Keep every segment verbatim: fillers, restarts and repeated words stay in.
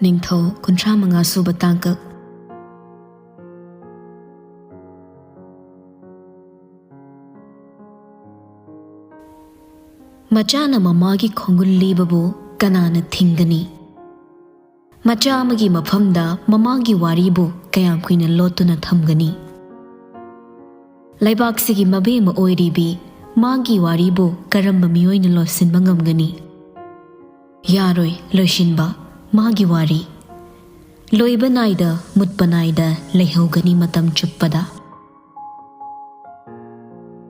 ꯅꯤꯡꯊꯧ ꯀꯨꯟꯊ꯭ꯔꯥ ꯃꯉꯥ ꯁꯨꯕ ꯇꯥꯡꯀꯛ꯫ ꯃꯆꯥꯅ ꯃꯃꯥꯒꯤ ꯈꯣꯡꯒꯨꯜ ꯂꯤꯕꯕꯨ ꯀꯅꯥꯅ ꯊꯤꯡꯒꯅꯤ? ꯃꯆꯥ ꯑꯃꯒꯤ ꯃꯐꯝꯗ ꯃꯃꯥꯒꯤ ꯋꯥꯔꯤꯕꯨ ꯀꯌꯥꯝ ꯀꯨꯏꯅ ꯂꯣꯠꯇꯨꯅ ꯊꯝꯒꯅꯤ? ꯂꯩꯕꯥꯛꯁꯤꯒꯤ ꯃꯕꯦꯝꯃ ꯑꯣꯏꯔꯤꯕꯤ ꯃꯥꯒꯤ ꯋꯥꯔꯤꯕꯨ ꯀꯔꯝꯕ ꯃꯤꯑꯣꯏꯅ ꯂꯣꯠꯁꯤꯟꯕ ꯉꯝꯒꯅꯤ? ꯌꯥꯔꯣꯏ ꯂꯣꯏꯁꯤꯟꯕ ꯃꯥꯒꯤ ꯋꯥꯔꯤ꯫ ꯂꯣꯏꯕ ꯅꯥꯏꯗ, ꯃꯨꯠꯄ ꯅꯥꯏꯗ ꯂꯩꯍꯧꯒꯅꯤ ꯃꯇꯝ ꯆꯨꯞꯄꯗ꯫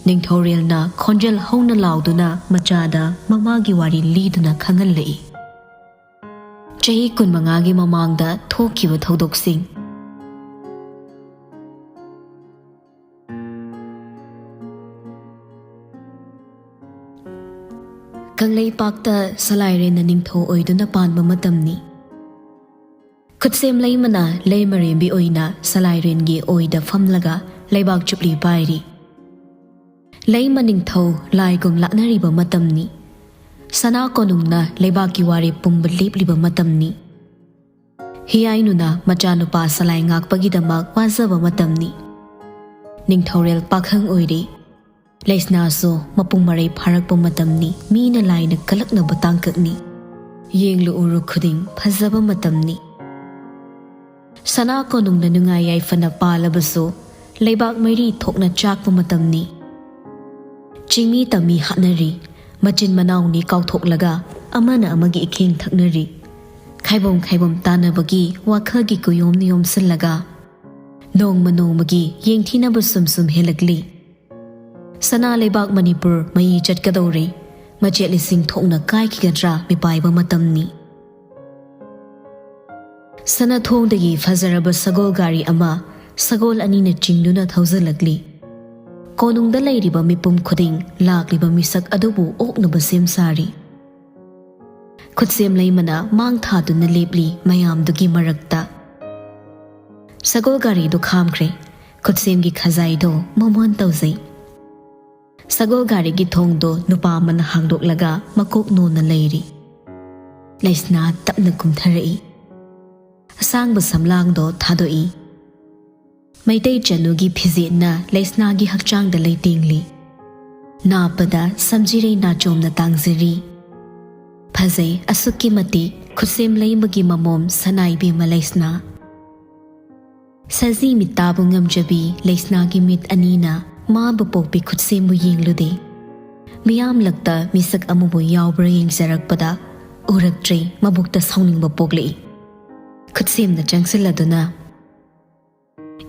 ꯅꯤꯡꯊꯧꯔꯦꯜꯅ ꯈꯣꯟꯖꯦꯜ ꯍꯧꯅ ꯂꯥꯎꯗꯨꯅ ꯃꯆꯥꯗ ꯃꯃꯥꯒꯤ ꯋꯥꯔꯤ ꯂꯤꯗꯨꯅ ꯈꯪꯍꯜꯂꯛꯏ꯫ ꯆꯍꯤ ꯀꯨꯟꯃꯉꯥꯒꯤ ꯃꯃꯥꯡꯗ ꯊꯣꯛꯈꯤꯕ ꯊꯧꯗꯣꯛꯁꯤꯡ꯫ ꯀꯪꯂꯩꯄꯥꯛꯇ ꯁꯂꯥꯏꯔꯦꯟꯅ ꯅꯤꯡꯊꯧ ꯑꯣꯏꯗꯨꯅ ꯄꯥꯟꯕ ꯃꯇꯝꯅꯤ꯫ ꯈꯨꯠꯁꯦꯝ ꯂꯩꯃꯅ ꯂꯩꯃꯔꯦꯝꯕꯤ ꯑꯣꯏꯅ ꯁꯂꯥꯏꯔꯦꯟꯒꯤ ꯑꯣꯏꯗ ꯐꯝꯂꯒ ꯂꯩꯕꯥꯛ ꯆꯨꯞꯂꯤ ꯄꯥꯏꯔꯤ꯫ ꯂꯩꯃ ꯅꯤꯡꯊꯧ ꯂꯥꯏꯒꯨꯝ ꯂꯥꯠꯅꯔꯤꯕ ꯃꯇꯝꯅꯤ꯫ ꯁꯅꯥ ꯀꯣꯅꯨꯡꯅ ꯂꯩꯕꯥꯛꯀꯤ ꯋꯥꯔꯦꯞ ꯄꯨꯝꯕ ꯂꯦꯞꯂꯤꯕ ꯃꯇꯝꯅꯤ꯫ ꯍꯤꯌꯥꯏꯅꯨꯅ ꯃꯆꯥꯅꯨꯄꯥ ꯁꯂꯥꯏ ꯉꯥꯛꯄꯒꯤꯗꯃꯛ ꯋꯥꯖꯕ ꯃꯇꯝꯅꯤ꯫ ꯅꯤꯡꯊꯧꯔꯦꯜ ꯄꯥꯈꯪ ꯑꯣꯏꯔꯤ꯫ ꯂꯩꯁꯅꯥꯁꯨ ꯃꯄꯨꯡ ꯃꯔꯩ ꯐꯥꯔꯛꯄ ꯃꯇꯝꯅꯤ꯫ ꯃꯤꯅ ꯂꯥꯏꯅ ꯀꯂꯛꯅꯕ ꯇꯥꯡꯀꯛꯅꯤ꯫ ꯌꯦꯡꯂꯨ ꯎꯔꯨ ꯈꯨꯗꯤꯡ ꯐꯖꯕ ꯃꯇꯝꯅꯤ꯫ ꯁꯅꯥ ꯀꯣꯅꯨꯡꯅ ꯅꯨꯡꯉꯥꯏ ꯌꯥꯏꯐꯅ ꯄꯥꯜꯂꯕꯁꯨ ꯂꯩꯕꯥꯛ ꯃꯩꯔꯤ ꯊꯣꯛꯅ ꯆꯥꯛꯄ ꯃꯇꯝꯅꯤ꯫ ꯆꯤꯡꯃꯤ ꯇꯝꯃꯤ ꯍꯥꯠꯅꯔꯤ꯫ ꯃꯆꯤꯟ ꯃꯅꯥꯎꯅꯤ ꯀꯥꯎꯊꯣꯛꯂꯒ ꯑꯃꯅ ꯑꯃꯒꯤ ꯏꯈꯦꯡ ꯊꯛꯅꯔꯤ꯫ ꯈꯥꯏꯕꯣꯝ ꯈꯥꯏꯕꯣꯝ ꯇꯥꯟꯅꯕꯒꯤ ꯋꯥꯈꯜꯒꯤ ꯀꯨꯌꯣꯝꯅ ꯌꯣꯝꯁꯤꯜꯂꯒ ꯅꯣꯡꯃ ꯅꯣꯡꯃꯒꯤ ꯌꯦꯡꯊꯤꯅꯕ ꯁꯨꯝ ꯁꯨꯝ ꯍꯦꯜꯂꯛꯂꯤ꯫ ꯁꯅꯥ ꯂꯩꯕꯥꯛ ꯃꯅꯤꯄꯨꯔ ꯃꯌꯤ ꯆꯠꯀꯗꯧꯔꯦ꯫ ꯃꯆꯦꯠ ꯂꯤꯁꯤꯡ ꯊꯣꯛꯅ ꯀꯥꯏꯈꯤꯒꯗ꯭ꯔꯥ ꯃꯤꯄꯥꯏꯕ ꯃꯇꯝꯅꯤ꯫ ꯁꯅꯥꯊꯣꯡꯗꯒꯤ ꯐꯖꯔꯕ ꯁꯒꯣꯜ ꯒꯥꯔꯤ ꯑꯃ ꯁꯒꯣꯜ ꯑꯅꯤꯅ ꯆꯤꯡꯗꯨꯅ ꯊꯧꯖꯤꯜꯂꯛꯂꯤ꯫ ꯀꯣꯅꯨꯡꯗ ꯂꯩꯔꯤꯕ ꯃꯤꯄꯨꯝ ꯈꯨꯗꯤꯡ ꯂꯥꯛꯂꯤꯕ ꯃꯤꯁꯛ ꯑꯗꯨꯕꯨ ꯑꯣꯛꯅꯕ ꯁꯦꯝ ꯁꯥꯔꯤ꯫ ꯈꯨꯠꯁꯦꯝ ꯂꯩꯃꯅ ꯃꯥꯡ ꯊꯥꯗꯨꯅ ꯂꯦꯞꯂꯤ ꯃꯌꯥꯝꯗꯨꯒꯤ ꯃꯔꯛꯇ꯫ ꯁꯒꯣꯜ ꯒꯥꯔꯤꯗꯨ ꯈꯥꯝꯈ꯭ꯔꯦ꯫ ꯈꯨꯠꯁꯦꯝꯒꯤ ꯈꯖꯥꯏꯗꯣ ꯃꯣꯃꯣꯟ ꯇꯧꯖꯩ꯫ ꯁꯒꯣꯜ ꯒꯥꯔꯤꯒꯤ ꯊꯣꯡꯗꯣ ꯅꯨꯄꯥ ꯑꯃꯅ ꯍꯥꯡꯗꯣꯛꯂꯒ ꯃꯀꯣꯛ ꯅꯣꯟꯅ ꯂꯩꯔꯤ꯫ ꯂꯩꯁꯅꯥ ꯇꯞꯅ ꯀꯨꯝꯊꯔꯛꯏ꯫ ꯑꯁꯥꯡꯕ ꯁꯝꯂꯥꯡꯗꯣ ꯊꯥꯗꯣꯛꯏ꯫ ꯃꯩꯇꯩ ꯆꯅꯨꯒꯤ ꯐꯤꯖꯦꯠꯅ ꯂꯩꯁꯅꯥꯒꯤ ꯍꯛꯆꯥꯡꯗ ꯂꯩꯇꯦꯡꯂꯤ꯫ ꯅꯥꯞꯄꯗ ꯁꯝꯖꯤꯔꯩ ꯅꯥꯆꯣꯝꯅ ꯇꯥꯡꯖꯔꯤ꯫ ꯐꯖꯩ ꯑꯁꯨꯛꯀꯤ ꯃꯇꯤꯛ ꯈꯨꯠꯁꯦꯝ ꯂꯩꯃꯒꯤ ꯃꯃꯣꯝ ꯁꯅꯥ ꯏꯕꯦꯝꯃ ꯂꯩꯁꯅꯥ꯫ ꯁꯖꯤ ꯃꯤꯠꯇꯥꯕꯨ ꯉꯝꯖꯕꯤ ꯂꯩꯁꯅꯥꯒꯤ ꯃꯤꯠ ꯑꯅꯤꯅ ꯃꯥꯕꯨ ꯄꯣꯛꯄꯤ ꯈꯨꯠꯁꯦꯝꯕꯨ ꯌꯦꯡꯂꯨꯗꯦ꯫ ꯃꯤꯌꯥꯝꯂꯛꯇ ꯃꯤꯁꯛ ꯑꯃꯕꯨ ꯌꯥꯎꯕ꯭ꯔꯥ ꯌꯦꯡꯖꯔꯛꯄꯗ ꯎꯔꯛꯇ꯭ꯔꯦ꯫ ꯃꯕꯨꯛꯇ ꯁꯥꯎꯅꯤꯡꯕ ꯄꯣꯛꯂꯛꯏ꯫ ꯈꯨꯠꯁꯦꯝꯅ ꯆꯪꯁꯤꯜꯂꯗꯨꯅ,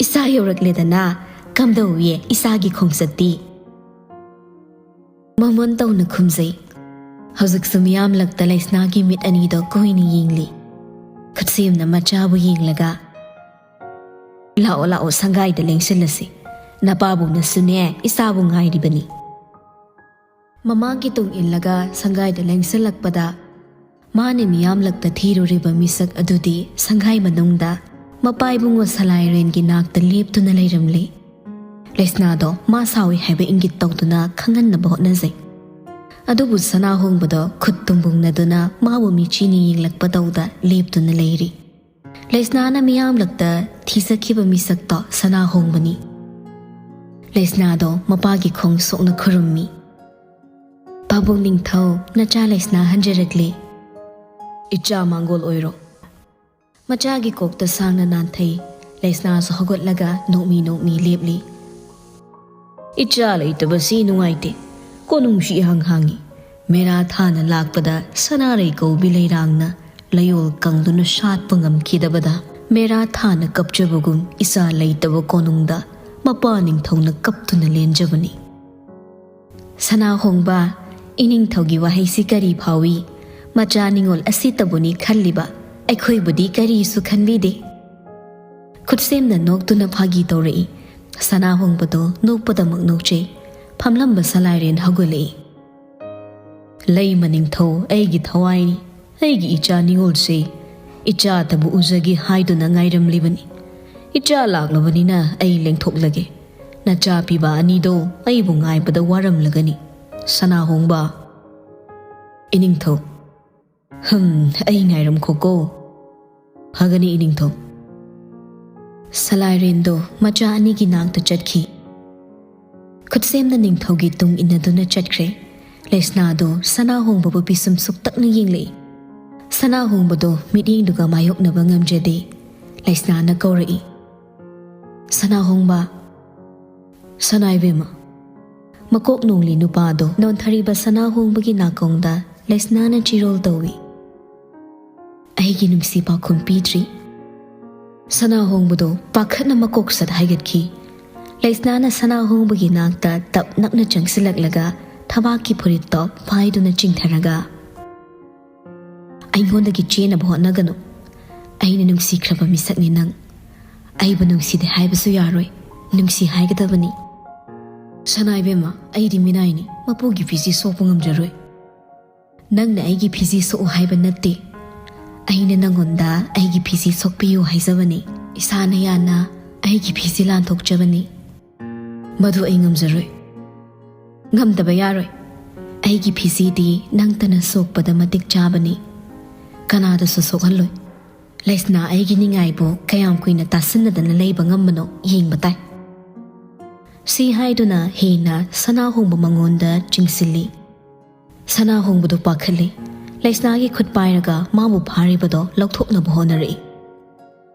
"ꯏꯆꯥ ꯌꯧꯔꯛꯂꯦꯗꯅ, ꯀꯝꯗꯧꯏ ꯏꯆꯥꯒꯤ ꯈꯣꯡꯆꯠꯇꯤ?" ꯃꯃꯣꯟ ꯇꯧꯅ ꯈꯨꯝꯖꯩ꯫ ꯍꯧꯖꯤꯛꯁꯨ ꯃꯤꯌꯥꯝꯂꯛꯇ ꯂꯩꯁꯅꯥꯒꯤ ꯃꯤꯠ ꯑꯅꯤꯗꯣ ꯀꯨꯏꯅ ꯌꯦꯡꯂꯤ꯫ ꯈꯨꯠꯁꯦꯝꯅ ꯃꯆꯥꯕꯨ ꯌꯦꯡꯂꯒ, "ꯂꯥꯛꯑꯣ, ꯂꯥꯛꯑꯣ, ꯁꯪꯒꯥꯏꯗ ꯂꯦꯡꯁꯤꯜꯂꯁꯤ꯫ ꯅꯄꯥꯕꯨꯡꯅꯁꯨꯅꯦ, ꯏꯆꯥꯕꯨ ꯉꯥꯏꯔꯤꯕꯅꯤ꯫" ꯃꯃꯥꯒꯤ ꯇꯨꯡ ꯏꯜꯂꯒ ꯁꯪꯒꯥꯏꯗ ꯂꯦꯡꯁꯤꯜꯂꯛꯄꯗ, ꯃꯥꯅ ꯃꯤꯌꯥꯝꯂꯛꯇ ꯊꯤꯔꯨꯔꯤꯕ ꯃꯤꯁꯛ ꯑꯗꯨꯗꯤ ꯁꯪꯒꯥꯏ ꯃꯅꯨꯡꯗ ꯃꯄꯥ ꯏꯕꯨꯡꯉꯣ ꯁꯂꯥꯏꯔꯦꯟꯒꯤ ꯅꯥꯛꯇ ꯂꯦꯞꯇꯨꯅ ꯂꯩꯔꯝꯂꯦ꯫ ꯂꯩꯁꯅꯥꯗꯣ ꯃꯥ ꯁꯥꯎꯏ ꯍꯥꯏꯕ ꯏꯪꯒꯤꯠ ꯇꯧꯗꯨꯅ ꯈꯪꯍꯟꯅꯕ ꯍꯣꯠꯅꯖꯩ꯫ ꯑꯗꯨꯕꯨ ꯁꯅꯥꯍꯣꯡꯕꯗꯣ ꯈꯨꯠ ꯇꯨꯝꯕꯨꯡꯅꯗꯨꯅ ꯃꯥꯕꯨ ꯃꯤꯆꯤꯅ ꯌꯦꯡꯂꯛꯄ ꯇꯧꯗ ꯂꯦꯞꯇꯨꯅ ꯂꯩꯔꯤ꯫ ꯂꯩꯁꯅꯥꯅ ꯃꯤꯌꯥꯝꯂꯛꯇ ꯊꯤꯖꯈꯤꯕ ꯃꯤꯁꯛꯇꯣ ꯁꯅꯥꯍꯣꯡꯕꯅꯤ꯫ ꯂꯩꯁꯅꯥꯗꯣ ꯃꯄꯥꯒꯤ ꯈꯣꯡ ꯁꯣꯛꯅ ꯈꯨꯔꯨꯝꯃꯤ꯫ "ꯄꯥꯕꯨꯡ ꯅꯤꯡꯊꯧ, ꯅꯆꯥ ꯂꯩꯁꯅꯥ ꯍꯟꯖꯔꯛꯂꯦ꯫ ꯏꯆꯥ ꯃꯥꯡꯒꯣꯜ ꯑꯣꯏꯔꯣ꯫" ꯃꯆꯥꯒꯤ ꯀꯣꯛꯇ ꯁꯥꯡꯅ ꯅꯥꯟꯊꯩ꯫ ꯂꯩꯁꯅꯥꯁꯨ ꯍꯧꯒꯠꯂꯒ ꯅꯣꯛꯃꯤ ꯅꯣꯛꯃꯤ ꯂꯦꯞꯂꯤ꯫ "ꯏꯆꯥ ꯂꯩꯇꯕꯁꯤ ꯅꯨꯡꯉꯥꯏꯇꯦ꯫ ꯀꯣꯅꯨꯡꯁꯤ ꯏꯍꯥꯡ ꯍꯥꯡꯉꯤ꯫ ꯃꯦꯔꯥ ꯊꯥꯅ ꯂꯥꯛꯄꯗ ꯁꯅꯥꯔꯩ ꯀꯧꯕꯤ ꯂꯩꯔꯥꯡꯅ ꯂꯩꯌꯣꯜ ꯀꯪꯗꯨꯅ ꯁꯥꯠꯄ ꯉꯝꯈꯤꯗꯕꯗ, ꯃꯦꯔꯥ ꯊꯥꯅ ꯀꯞꯆꯕꯒꯨꯝ ꯏꯆꯥ ꯂꯩꯇꯕ ꯀꯣꯅꯨꯡꯗ ꯃꯄꯥ ꯅꯤꯡꯊꯧꯅ ꯀꯞꯇꯨꯅ ꯂꯦꯟꯖꯕꯅꯤ꯫" "ꯁꯅꯥꯍꯣꯡꯕ, ꯏꯅꯤꯡꯊꯧꯒꯤ ꯋꯥꯍꯩꯁꯤ ꯀꯔꯤ ꯐꯥꯎꯏ? ꯃꯆꯥ ꯅꯤꯉꯣꯜ ꯑꯁꯤꯇꯕꯨꯅꯤ ꯈꯜꯂꯤꯕ, ꯑꯩꯈꯣꯏꯕꯨꯗꯤ ꯀꯔꯤꯁꯨ ꯈꯟꯕꯤꯗꯦ꯫" ꯈꯨꯠꯁꯦꯝꯅ ꯅꯣꯛꯇꯨꯅ ꯐꯥꯒꯤ ꯇꯧꯔꯛꯏ꯫ ꯁꯅꯥꯍꯣꯡꯕꯗꯣ ꯅꯣꯛꯄꯗꯃꯛ ꯅꯣꯛꯆꯩ꯫ ꯐꯝꯂꯝꯕ ꯁꯂꯥꯏꯔꯦꯟ ꯍꯧꯒꯠꯂꯛꯏ꯫ "ꯂꯩꯃ ꯅꯤꯡꯊꯧ ꯑꯩꯒꯤ ꯊꯋꯥꯏꯅꯤ, ꯑꯩꯒꯤ ꯏꯆꯥ ꯅꯤꯉꯣꯜꯁꯦ ꯏꯆꯥꯇꯕꯨ ꯎꯖꯒꯦ ꯍꯥꯏꯗꯨꯅ ꯉꯥꯏꯔꯝꯂꯤꯕꯅꯤ꯫ ꯏꯆꯥ ꯂꯥꯛꯂꯕꯅꯤꯅ ꯑꯩ ꯂꯦꯡꯊꯣꯛꯂꯒꯦ꯫ ꯅꯆꯥ ꯄꯤꯕ ꯑꯅꯤꯗꯣ ꯑꯩꯕꯨ ꯉꯥꯏꯕꯗ ꯋꯥꯔꯝꯂꯒꯅꯤ꯫ ꯁꯅꯥꯍꯣꯡꯕ꯫" "ꯏꯅꯤꯡꯊꯧ꯫" "ꯍꯝ, ꯑꯩ ꯉꯥꯏꯔꯝꯈꯣꯀꯣ꯫" "ꯐꯒꯅꯤ, ꯏꯅꯤꯡꯊꯧ꯫" ꯁꯂꯥꯏꯔꯦꯟꯗꯣ ꯃꯆꯥ ꯑꯅꯤꯒꯤ ꯅꯥꯛꯇ ꯆꯠꯈꯤ꯫ ꯈꯨꯠꯁꯦꯝꯅ ꯅꯤꯡꯊꯧꯒꯤ ꯇꯨꯡ ꯏꯟꯅꯗꯨꯅ ꯆꯠꯈ꯭ꯔꯦ꯫ ꯂꯩꯁꯅꯥꯗꯣ ꯁꯅꯥꯍꯣꯡꯕꯕꯨ ꯄꯤꯁꯨꯝ ꯁꯨꯛꯇꯛꯅ ꯌꯦꯡꯂꯛꯏ꯫ ꯁꯅꯥꯍꯣꯡꯕꯗꯣ ꯃꯤꯠꯌꯦꯡꯗꯨꯒ ꯃꯥꯌꯣꯛꯅꯕ ꯉꯝꯖꯗꯦ꯫ ꯂꯩꯁꯅꯥꯅ ꯀꯧꯔꯛꯏ, "ꯁꯅꯥꯍꯣꯡꯕ, ꯁꯅꯥꯏꯕꯦꯝꯃ꯫" ꯃꯀꯣꯛ ꯅꯣꯡꯂꯤ ꯅꯨꯄꯥꯗꯣ ꯅꯣꯟꯊꯔꯤꯕ ꯁꯅꯥꯍꯣꯡꯕꯒꯤ ꯅꯥꯀꯣꯡꯗ ꯂꯩꯁꯅꯥꯅ ꯆꯤꯔꯣꯜ ꯇꯧꯏ꯫ "ꯑꯩꯒꯤ ꯅꯨꯡꯁꯤ ꯄꯥꯎꯈꯨꯝ ꯄꯤꯗ꯭ꯔꯤ꯫" ꯁꯅꯥꯍꯣꯡꯕꯗꯣ ꯄꯥꯈꯠꯅ ꯃꯀꯣꯛ ꯁꯠ ꯍꯥꯏꯒꯠꯈꯤ꯫ ꯂꯩꯁꯅꯥꯅ ꯁꯅꯥꯍꯣꯡꯕꯒꯤ ꯅꯥꯛꯇ ꯇꯞ ꯅꯛꯅ ꯆꯪꯁꯤꯜꯂꯛꯂꯒ ꯊꯕꯥꯛꯀꯤ ꯐꯨꯔꯤꯠꯇꯣ ꯐꯥꯏꯗꯨꯅ ꯆꯤꯡꯊꯔꯒ, "ꯑꯩꯉꯣꯟꯗꯒꯤ ꯆꯦꯟꯅꯕ ꯍꯣꯠꯅꯒꯅꯨ꯫ ꯑꯩꯅ ꯅꯨꯡꯁꯤꯈ꯭ꯔꯕ ꯃꯤꯁꯛꯅꯤ ꯅꯪ꯫ ꯑꯩꯕꯨ ꯅꯨꯡꯁꯤꯗꯦ ꯍꯥꯏꯕꯁꯨ ꯌꯥꯔꯣꯏ꯫ ꯅꯨꯡꯁꯤ ꯍꯥꯏꯒꯗꯕꯅꯤ꯫" "ꯁꯅꯥꯏꯕꯦꯝꯃ, ꯑꯩꯗꯤ ꯃꯤꯅꯥꯏꯅꯤ꯫ ꯃꯄꯨꯒꯤ ꯐꯤꯖꯤ ꯁꯣꯛꯄ ꯉꯝꯖꯔꯣꯏ꯫" "ꯅꯪꯅ ꯑꯩꯒꯤ ꯐꯤꯖꯤ ꯁꯣꯛꯎ ꯍꯥꯏꯕ ꯅꯠꯇꯦ꯫ ꯑꯩꯅ ꯅꯪꯉꯣꯟꯗ ꯑꯩꯒꯤ ꯐꯤꯖꯤ ꯁꯣꯛꯄꯤꯌꯨ ꯍꯥꯏꯖꯕꯅꯤ꯫ ꯏꯁꯥꯅ ꯌꯥꯅ ꯑꯩꯒꯤ ꯐꯤꯖꯤ ꯂꯥꯟꯊꯣꯛꯆꯕꯅꯤ꯫" "ꯃꯗꯨ ꯑꯩ ꯉꯝꯖꯔꯣꯏ꯫" "ꯉꯝꯗꯕ ꯌꯥꯔꯣꯏ꯫ ꯑꯩꯒꯤ ꯐꯤꯖꯤꯗꯤ ꯅꯪꯇꯅ ꯁꯣꯛꯄꯗ ꯃꯇꯤꯛ ꯆꯥꯕꯅꯤ꯫ ꯀꯅꯥꯗꯁꯨ ꯁꯣꯛꯍꯜꯂꯣꯏ꯫ ꯂꯩꯁꯅꯥ ꯑꯩꯒꯤ ꯅꯤꯡꯉꯥꯏꯕꯨ ꯀꯌꯥꯝ ꯀꯨꯏꯅ ꯇꯥꯁꯤꯟꯅꯗꯅ ꯂꯩꯕ ꯉꯝꯕꯅꯣ ꯌꯦꯡꯕ ꯇꯥꯏ꯫" ꯁꯤ ꯍꯥꯏꯗꯨꯅ ꯍꯦꯟꯅ ꯁꯅꯥꯍꯣꯡꯕ ꯃꯉꯣꯟꯗ ꯆꯤꯡꯁꯤꯜꯂꯤ꯫ ꯁꯅꯥꯍꯣꯡꯕꯗꯨ ꯄꯥꯈꯠꯂꯤ꯫ ꯂꯩꯁꯅꯥꯒꯤ ꯈꯨꯠ ꯄꯥꯏꯔꯒ ꯃꯥꯕꯨ ꯐꯥꯔꯤꯕꯗꯣ ꯂꯧꯊꯣꯛꯅꯕ ꯍꯣꯠꯅꯔꯛꯏ꯫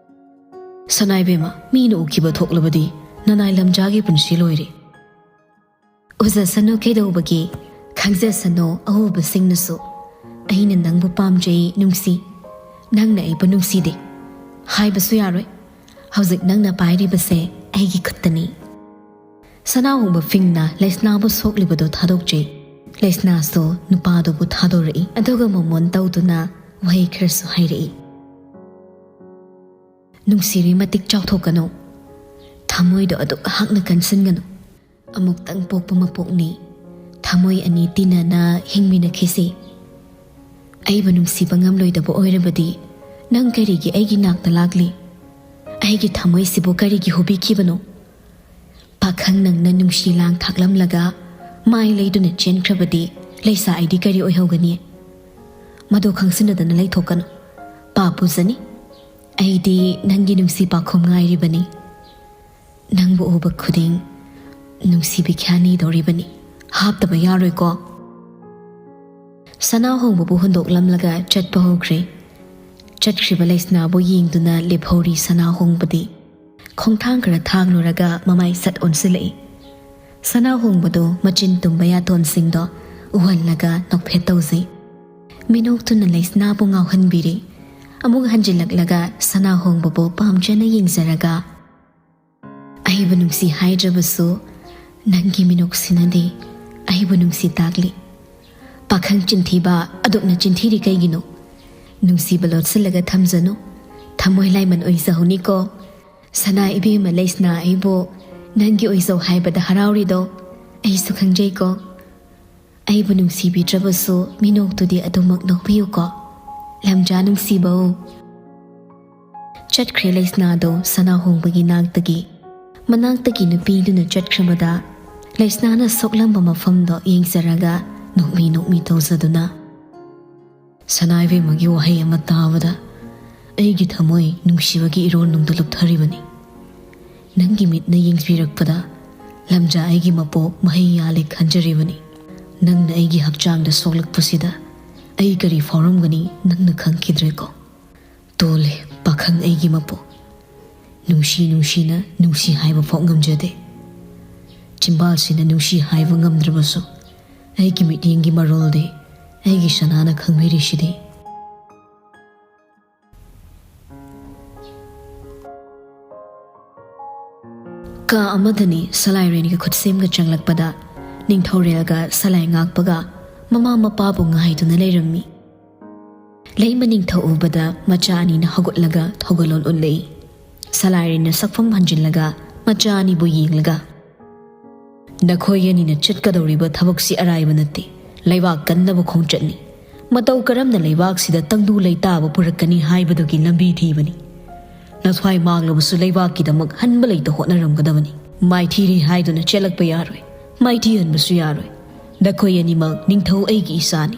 "ꯁꯅꯥꯏꯕꯦꯝꯃ, ꯃꯤꯅ ꯎꯈꯤꯕ ꯊꯣꯛꯂꯕꯗꯤ ꯅꯅꯥꯏ ꯂꯝꯖꯥꯒꯤ ꯄꯨꯟꯁꯤ ꯂꯣꯏꯔꯦ꯫" "ꯎꯖꯁꯅꯨ ꯀꯩꯗꯧꯕꯒꯤ? ꯈꯪꯖꯁꯅꯨ ꯑꯎꯕꯁꯤꯡꯅꯁꯨ꯫ ꯑꯩꯅ ꯅꯪꯕꯨ ꯄꯥꯝꯖꯩ, ꯅꯨꯡꯁꯤ꯫ ꯅꯪꯅ ꯑꯩꯕꯨ ꯅꯨꯡꯁꯤꯗꯦ ꯍꯥꯏꯕꯁꯨ ꯌꯥꯔꯣꯏ꯫ ꯍꯧꯖꯤꯛ ꯅꯪꯅ ꯄꯥꯏꯔꯤꯕꯁꯦ ꯑꯩꯒꯤ ꯈꯨꯠꯇꯅꯤ꯫" ꯁꯅꯥꯍꯣꯡꯕ ꯐꯤꯡꯅ ꯂꯩꯁꯅꯥꯕꯨ ꯁꯣꯛꯂꯤꯕꯗꯨ ꯊꯥꯗꯣꯛꯆꯩ꯫ ꯂꯩꯁꯅꯥꯁꯨ ꯅꯨꯄꯥꯗꯨꯕꯨ ꯊꯥꯗꯣꯔꯛꯏ, ꯑꯗꯨꯒ ꯃꯣꯃꯣꯟ ꯇꯧꯗꯨꯅ ꯋꯥꯍꯩ ꯈꯔꯁꯨ ꯍꯥꯏꯔꯛꯏ꯫ "ꯅꯨꯡꯁꯤꯔꯤ ꯃꯇꯤꯛ ꯆꯥꯎꯊꯣꯛꯀꯅꯨ꯫ ꯊꯃꯣꯏꯗꯣ ꯑꯗꯨꯛ ꯍꯥꯛꯅ ꯀꯟꯁꯤꯟꯒꯅꯨ꯫ ꯑꯃꯨꯛꯇꯪ ꯄꯣꯛꯄ ꯃꯄꯣꯛꯅꯤ꯫ ꯊꯃꯣꯏ ꯑꯅꯤ ꯇꯤꯟꯅꯅ ꯍꯤꯡꯃꯤꯟꯅꯈꯤꯁꯤ꯫ ꯑꯩꯕꯨ ꯅꯨꯡꯁꯤꯕ ꯉꯝꯂꯣꯏꯗꯕ ꯑꯣꯏꯔꯕꯗꯤ ꯅꯪ ꯀꯔꯤꯒꯤ ꯑꯩꯒꯤ ꯅꯥꯛꯇ ꯂꯥꯛꯂꯤ? ꯑꯩꯒꯤ ꯊꯃꯣꯏꯁꯤꯕꯨ ꯀꯔꯤꯒꯤ ꯍꯨꯕꯤꯈꯤꯕꯅꯣ?" ꯄꯥꯈꯪ ꯅꯪꯅ ꯅꯨꯡꯁꯤ ꯂꯥꯡ ꯊꯥꯛꯂꯝꯂꯒ ꯃꯥꯏ ꯂꯩꯗꯨꯅ ꯆꯦꯟꯈ꯭ꯔꯕꯗꯤ ꯂꯩꯁꯥ ꯑꯩꯗꯤ ꯀꯔꯤ ꯑꯣꯏꯍꯧꯒꯅꯤ? ꯃꯗꯨ ꯈꯪꯁꯤꯟꯅꯗꯅ ꯂꯩꯊꯣꯛꯀꯅꯨ꯫ ꯄꯥꯞ ꯄꯨꯖꯅꯤ꯫ ꯑꯩꯗꯤ ꯅꯪꯒꯤ ꯅꯨꯡꯁꯤ ꯄꯥꯈꯣꯝ ꯉꯥꯏꯔꯤꯕꯅꯤ꯫ ꯅꯪꯕꯨ ꯎꯕ ꯈꯨꯗꯤꯡ ꯅꯨꯡꯁꯤꯕꯤ ꯈ꯭ꯌꯥꯅꯤꯗꯧꯔꯤꯕꯅꯤ꯫ ꯍꯥꯞꯇꯕ ꯌꯥꯔꯣꯏꯀꯣ?" ꯁꯅꯥ ꯍꯣꯡꯕꯕꯨ ꯍꯨꯟꯗꯣꯛꯂꯝꯂꯒ ꯆꯠꯄ ꯍꯧꯈ꯭ꯔꯦ꯫ ꯆꯠꯈ꯭ꯔꯤꯕ ꯂꯩꯁꯅꯥꯕꯨ ꯌꯦꯡꯗꯨꯅ ꯂꯦꯞꯍꯧꯔꯤ ꯁꯅꯥ ꯍꯣꯡꯕꯗꯤ꯫ ꯈꯣꯡꯊꯥꯡ ꯈꯔ ꯊꯥꯡꯂꯨꯔꯒ ꯃꯃꯥꯏ ꯁꯠ ꯑꯣꯟꯁꯤꯜꯂꯛꯏ꯫ ꯁꯅꯥ ꯍꯣꯡꯕꯗꯨ ꯃꯆꯤꯟ ꯇꯨꯝꯕ ꯌꯥꯊꯣꯟꯁꯤꯡꯗꯣ ꯎꯍꯜꯂꯒ ꯅꯣꯛꯐꯦꯠ ꯇꯧꯖꯩ꯫ ꯃꯤꯅꯣꯛꯇꯨꯅ ꯂꯩꯁꯅꯥꯕꯨ ꯉꯥꯎꯍꯟꯕꯤꯔꯤ꯫ ꯑꯃꯨꯛ ꯍꯟꯖꯤꯜꯂꯛꯂꯒ ꯁꯅꯥ ꯍꯣꯡꯕꯕꯨ ꯄꯥꯝꯖꯅ ꯌꯦꯡꯖꯔꯒ, "ꯑꯩꯕꯨ ꯅꯨꯡꯁꯤ ꯍꯥꯏꯗ꯭ꯔꯕꯁꯨ ꯅꯪꯒꯤ ꯃꯤꯅꯣꯛꯁꯤꯅꯗꯤ ꯑꯩꯕꯨ ꯅꯨꯡꯁꯤ ꯇꯥꯛꯂꯤ꯫ ꯄꯥꯈꯪ ꯆꯤꯟꯊꯤꯕ, ꯑꯗꯨꯛꯅ ꯆꯤꯟꯊꯤꯔꯤ ꯀꯩꯒꯤꯅꯣ? ꯅꯨꯡꯁꯤꯕ ꯂꯣꯠꯁꯤꯜꯂꯒ ꯊꯝꯖꯅꯨ꯫ ꯊꯃꯣꯏ ꯂꯥꯏꯃꯟ ꯑꯣꯏꯖꯍꯧꯅꯤꯀꯣ꯫ ꯁꯅꯥ ꯏꯕꯦꯝꯃ ꯂꯩꯁꯅꯥ ꯑꯩꯕꯨ ꯅꯪꯒꯤ ꯑꯣꯏꯖꯧ ꯍꯥꯏꯕꯗ ꯍꯔꯥꯎꯔꯤꯗꯣ ꯑꯩꯁꯨ ꯈꯪꯖꯩꯀꯣ꯫ ꯑꯩꯕꯨ ꯅꯨꯡꯁꯤꯕꯤꯗ꯭ꯔꯕꯁꯨ ꯃꯤꯅꯣꯛꯇꯨꯗꯤ ꯑꯗꯨꯃꯛ ꯅꯣꯛꯄꯤꯌꯨꯀꯣ, ꯂꯝꯖꯥ ꯅꯨꯡꯁꯤꯕꯧ꯫" ꯆꯠꯈ꯭ꯔꯦ ꯂꯩꯁꯅꯥꯗꯣ ꯁꯅꯥ ꯍꯣꯡꯕꯒꯤ ꯅꯥꯛꯇꯒꯤ꯫ ꯃꯅꯥꯛꯇꯒꯤ ꯅꯨꯄꯤꯗꯨꯅ ꯆꯠꯈ꯭ꯔꯕꯗ ꯂꯩꯁꯅꯥꯅ ꯁꯣꯛꯂꯝꯕ ꯃꯐꯝꯗꯣ ꯌꯦꯡꯖꯔꯒ ꯅꯣꯛꯃꯤ ꯅꯣꯛꯃꯤ ꯇꯧꯖꯗꯨꯅ, "ꯁꯅꯥ ꯏꯕꯦꯝꯃꯒꯤ ꯋꯥꯍꯩ ꯑꯃ ꯇꯥꯕꯗ ꯑꯩꯒꯤ ꯊꯃꯣꯏ ꯅꯨꯡꯁꯤꯕꯒꯤ ꯏꯔꯣꯜ ꯅꯨꯡꯗ ꯂꯨꯞꯊꯔꯤꯕꯅꯤ꯫ ꯅꯪꯒꯤ ꯃꯤꯠꯅ ꯌꯦꯡꯕꯤꯔꯛꯄꯗ ꯂꯝꯖꯥ ꯑꯩꯒꯤ ꯃꯄꯣꯛ ꯃꯍꯩ ꯌꯥꯜꯂꯦ ꯈꯟꯖꯔꯤꯕꯅꯤ꯫ ꯅꯪꯅ ꯑꯩꯒꯤ ꯍꯛꯆꯥꯡꯗ ꯁꯣꯛꯂꯛꯄꯁꯤꯗ ꯑꯩ ꯀꯔꯤ ꯐꯥꯎꯔꯝꯒꯅꯤ ꯅꯪꯅ ꯈꯪꯈꯤꯗ꯭ꯔꯦꯀꯣ꯫ ꯇꯣꯜꯂꯦ ꯄꯥꯈꯪ ꯑꯩꯒꯤ ꯃꯄꯣꯛ꯫ ꯅꯨꯡꯁꯤ ꯅꯨꯡꯁꯤꯅ ꯅꯨꯡꯁꯤ ꯍꯥꯏꯕ ꯐꯥꯎ ꯉꯝꯖꯗꯦ꯫ ꯆꯤꯝꯕꯥꯜꯁꯤꯅ ꯅꯨꯡꯁꯤ ꯍꯥꯏꯕ ꯉꯝꯗ꯭ꯔꯕꯁꯨ ꯑꯩꯒꯤ ꯃꯤꯠꯌꯦꯡꯒꯤ ꯃꯔꯣꯜꯗꯤ ꯑꯩꯒꯤ ꯁꯅꯥꯅ ꯈꯪꯕꯤꯔꯤꯁꯤꯗꯤ꯫" ꯀꯥ ꯑꯃꯗꯅꯤ ꯁꯂꯥꯏꯔꯦꯟꯒ ꯈꯨꯠꯁꯦꯝꯒ ꯆꯪꯂꯛꯄꯗ ꯅꯤꯡꯊꯧꯔꯦꯜꯒ ꯁꯂꯥꯏ ꯉꯥꯛꯄꯒ ꯃꯃꯥ ꯃꯄꯥꯕꯨ ꯉꯥꯏꯗꯨꯅ ꯂꯩꯔꯝꯃꯤ꯫ ꯂꯩꯃ ꯅꯤꯡꯊꯧ ꯎꯕꯗ ꯃꯆꯥ ꯑꯅꯤꯅ ꯍꯧꯒꯠꯂꯒ ꯊꯧꯒꯜꯂꯣꯟ ꯎꯠꯂꯛꯏ꯫ ꯁꯂꯥꯏꯔꯦꯟꯅ ꯁꯛꯐꯝ ꯍꯟꯖꯤꯜꯂꯒ ꯃꯆꯥ ꯑꯅꯤꯕꯨ ꯌꯦꯡꯂꯒ, "ꯅꯈꯣꯏ ꯑꯅꯤꯅ ꯆꯠꯀꯗꯧꯔꯤꯕ ꯊꯕꯛꯁꯤ ꯑꯔꯥꯏꯕ ꯅꯠꯇꯦ꯫ ꯂꯩꯕꯥꯛ ꯀꯟꯅꯕ ꯈꯣꯡꯆꯠꯅꯤ꯫ ꯃꯇꯧ ꯀꯔꯝꯅ ꯂꯩꯕꯥꯛꯁꯤꯗ ꯇꯪꯗꯨ ꯂꯩꯇꯥꯕ ꯄꯨꯔꯛꯀꯅꯤ ꯍꯥꯏꯕꯗꯨꯒꯤ ꯂꯝꯕꯤ ꯊꯤꯕꯅꯤ꯫ ꯅꯊ꯭ꯋꯥꯏ ꯃꯥꯡꯂꯕꯁꯨ ꯂꯩꯕꯥꯛꯀꯤꯗꯃꯛ ꯍꯟꯕ ꯂꯩꯇ ꯍꯣꯠꯅꯔꯝꯒꯗꯕꯅꯤ꯫ ꯃꯥꯏꯊꯤꯔꯦ ꯍꯥꯏꯗꯨꯅ ꯆꯦꯜꯂꯛꯄ ꯌꯥꯔꯣꯏ꯫ ꯃꯥꯏꯊꯤꯍꯟꯕꯁꯨ ꯌꯥꯔꯣꯏ꯫ ꯅꯈꯣꯏ ꯑꯅꯤꯃꯛ ꯅꯤꯡꯊꯧ ꯑꯩꯒꯤ ꯏꯆꯥꯅꯤ꯫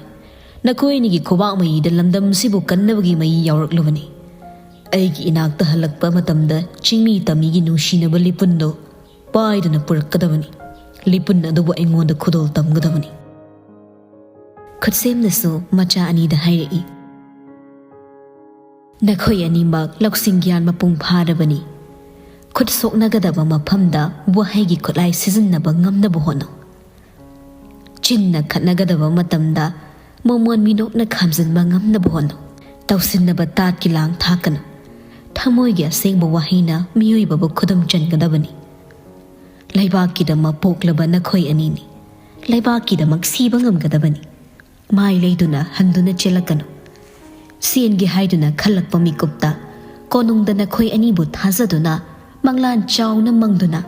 ꯅꯈꯣꯏ ꯑꯅꯤꯒꯤ ꯈꯨꯕꯥꯛ ꯃꯌꯤꯗ ꯂꯝꯗꯝꯁꯤꯕꯨ ꯀꯟꯅꯕꯒꯤ ꯃꯌꯤ ꯌꯥꯎꯔꯛꯂꯕꯅꯤ꯫ ꯑꯩꯒꯤ ꯏꯅꯥꯛꯇ ꯍꯜꯂꯛꯄ ꯃꯇꯝꯗ ꯆꯤꯡꯃꯤ ꯇꯝꯃꯤꯒꯤ ꯅꯨꯡꯁꯤꯅꯕ ꯂꯤꯄꯨꯟꯗꯣ ꯄꯥꯏꯗꯨꯅ ꯄꯨꯔꯛꯀꯗꯕꯅꯤ꯫ ꯂꯤꯄꯨꯟ ꯑꯗꯨꯕꯨ ꯑꯩꯉꯣꯟꯗ ꯈꯨꯗꯣꯜ ꯇꯝꯒꯗꯕꯅꯤ꯫ ꯈꯨꯠꯁꯦꯝꯅꯁꯨ ꯃꯆꯥ ꯑꯅꯤꯗ ꯍꯥꯏꯔꯛꯏ, "ꯅꯈꯣꯏ ꯑꯅꯤꯃꯛ ꯂꯧꯁꯤꯡ ꯒ꯭ꯌꯥꯟ ꯃꯄꯨꯡ ꯐꯥꯔꯕꯅꯤ꯫ ꯈꯨꯠ ꯁꯣꯛꯅꯒꯗꯕ ꯃꯐꯝꯗ ꯋꯥꯍꯩꯒꯤ ꯈꯨꯠꯂꯥꯏ ꯁꯤꯖꯤꯟꯅꯕ ꯉꯝꯅꯕ ꯍꯣꯠꯅꯧ꯫ ꯆꯤꯟꯅ ꯈꯠꯅꯒꯗꯕ ꯃꯇꯝꯗ ꯃꯃꯣꯟ ꯃꯤꯅꯣꯛꯅ ꯈꯥꯝꯖꯤꯟꯕ ꯉꯝꯅꯕ ꯍꯣꯠꯅꯧ꯫ ꯇꯧꯁꯤꯟꯅꯕ ꯇꯥꯠꯀꯤ ꯂꯥꯡ ꯊꯥꯛꯀꯅꯨ꯫ ꯊꯃꯣꯏꯒꯤ ꯑꯁꯦꯡꯕ ꯋꯥꯍꯩꯅ ꯃꯤꯑꯣꯏꯕꯕꯨ ꯈꯨꯗꯨꯝ ꯆꯟꯒꯗꯕꯅꯤ꯫ ꯂꯩꯕꯥꯛꯀꯤꯗꯃꯛ ꯄꯣꯛꯂꯕ ꯅꯈꯣꯏ ꯑꯅꯤꯅꯤ꯫ ꯂꯩꯕꯥꯛꯀꯤꯗꯃꯛ ꯁꯤꯕ ꯉꯝꯒꯗꯕꯅꯤ꯫ ꯃꯥꯏ ꯂꯩꯗꯨꯅ ꯍꯟꯗꯨꯅ ꯆꯦꯜꯂꯛꯀꯅꯨ꯫ ꯁꯦꯟꯒꯤ ꯍꯥꯏꯗꯨꯅ ꯈꯜꯂꯛꯄ ꯃꯤꯀꯨꯞꯇ ꯀꯣꯅꯨꯡꯗ ꯅꯈꯣꯏ ꯑꯅꯤꯕꯨ ꯊꯥꯖꯗꯨꯅ ꯃꯪꯂꯥꯟ ꯆꯥꯎꯅ ꯃꯪꯗꯨꯅ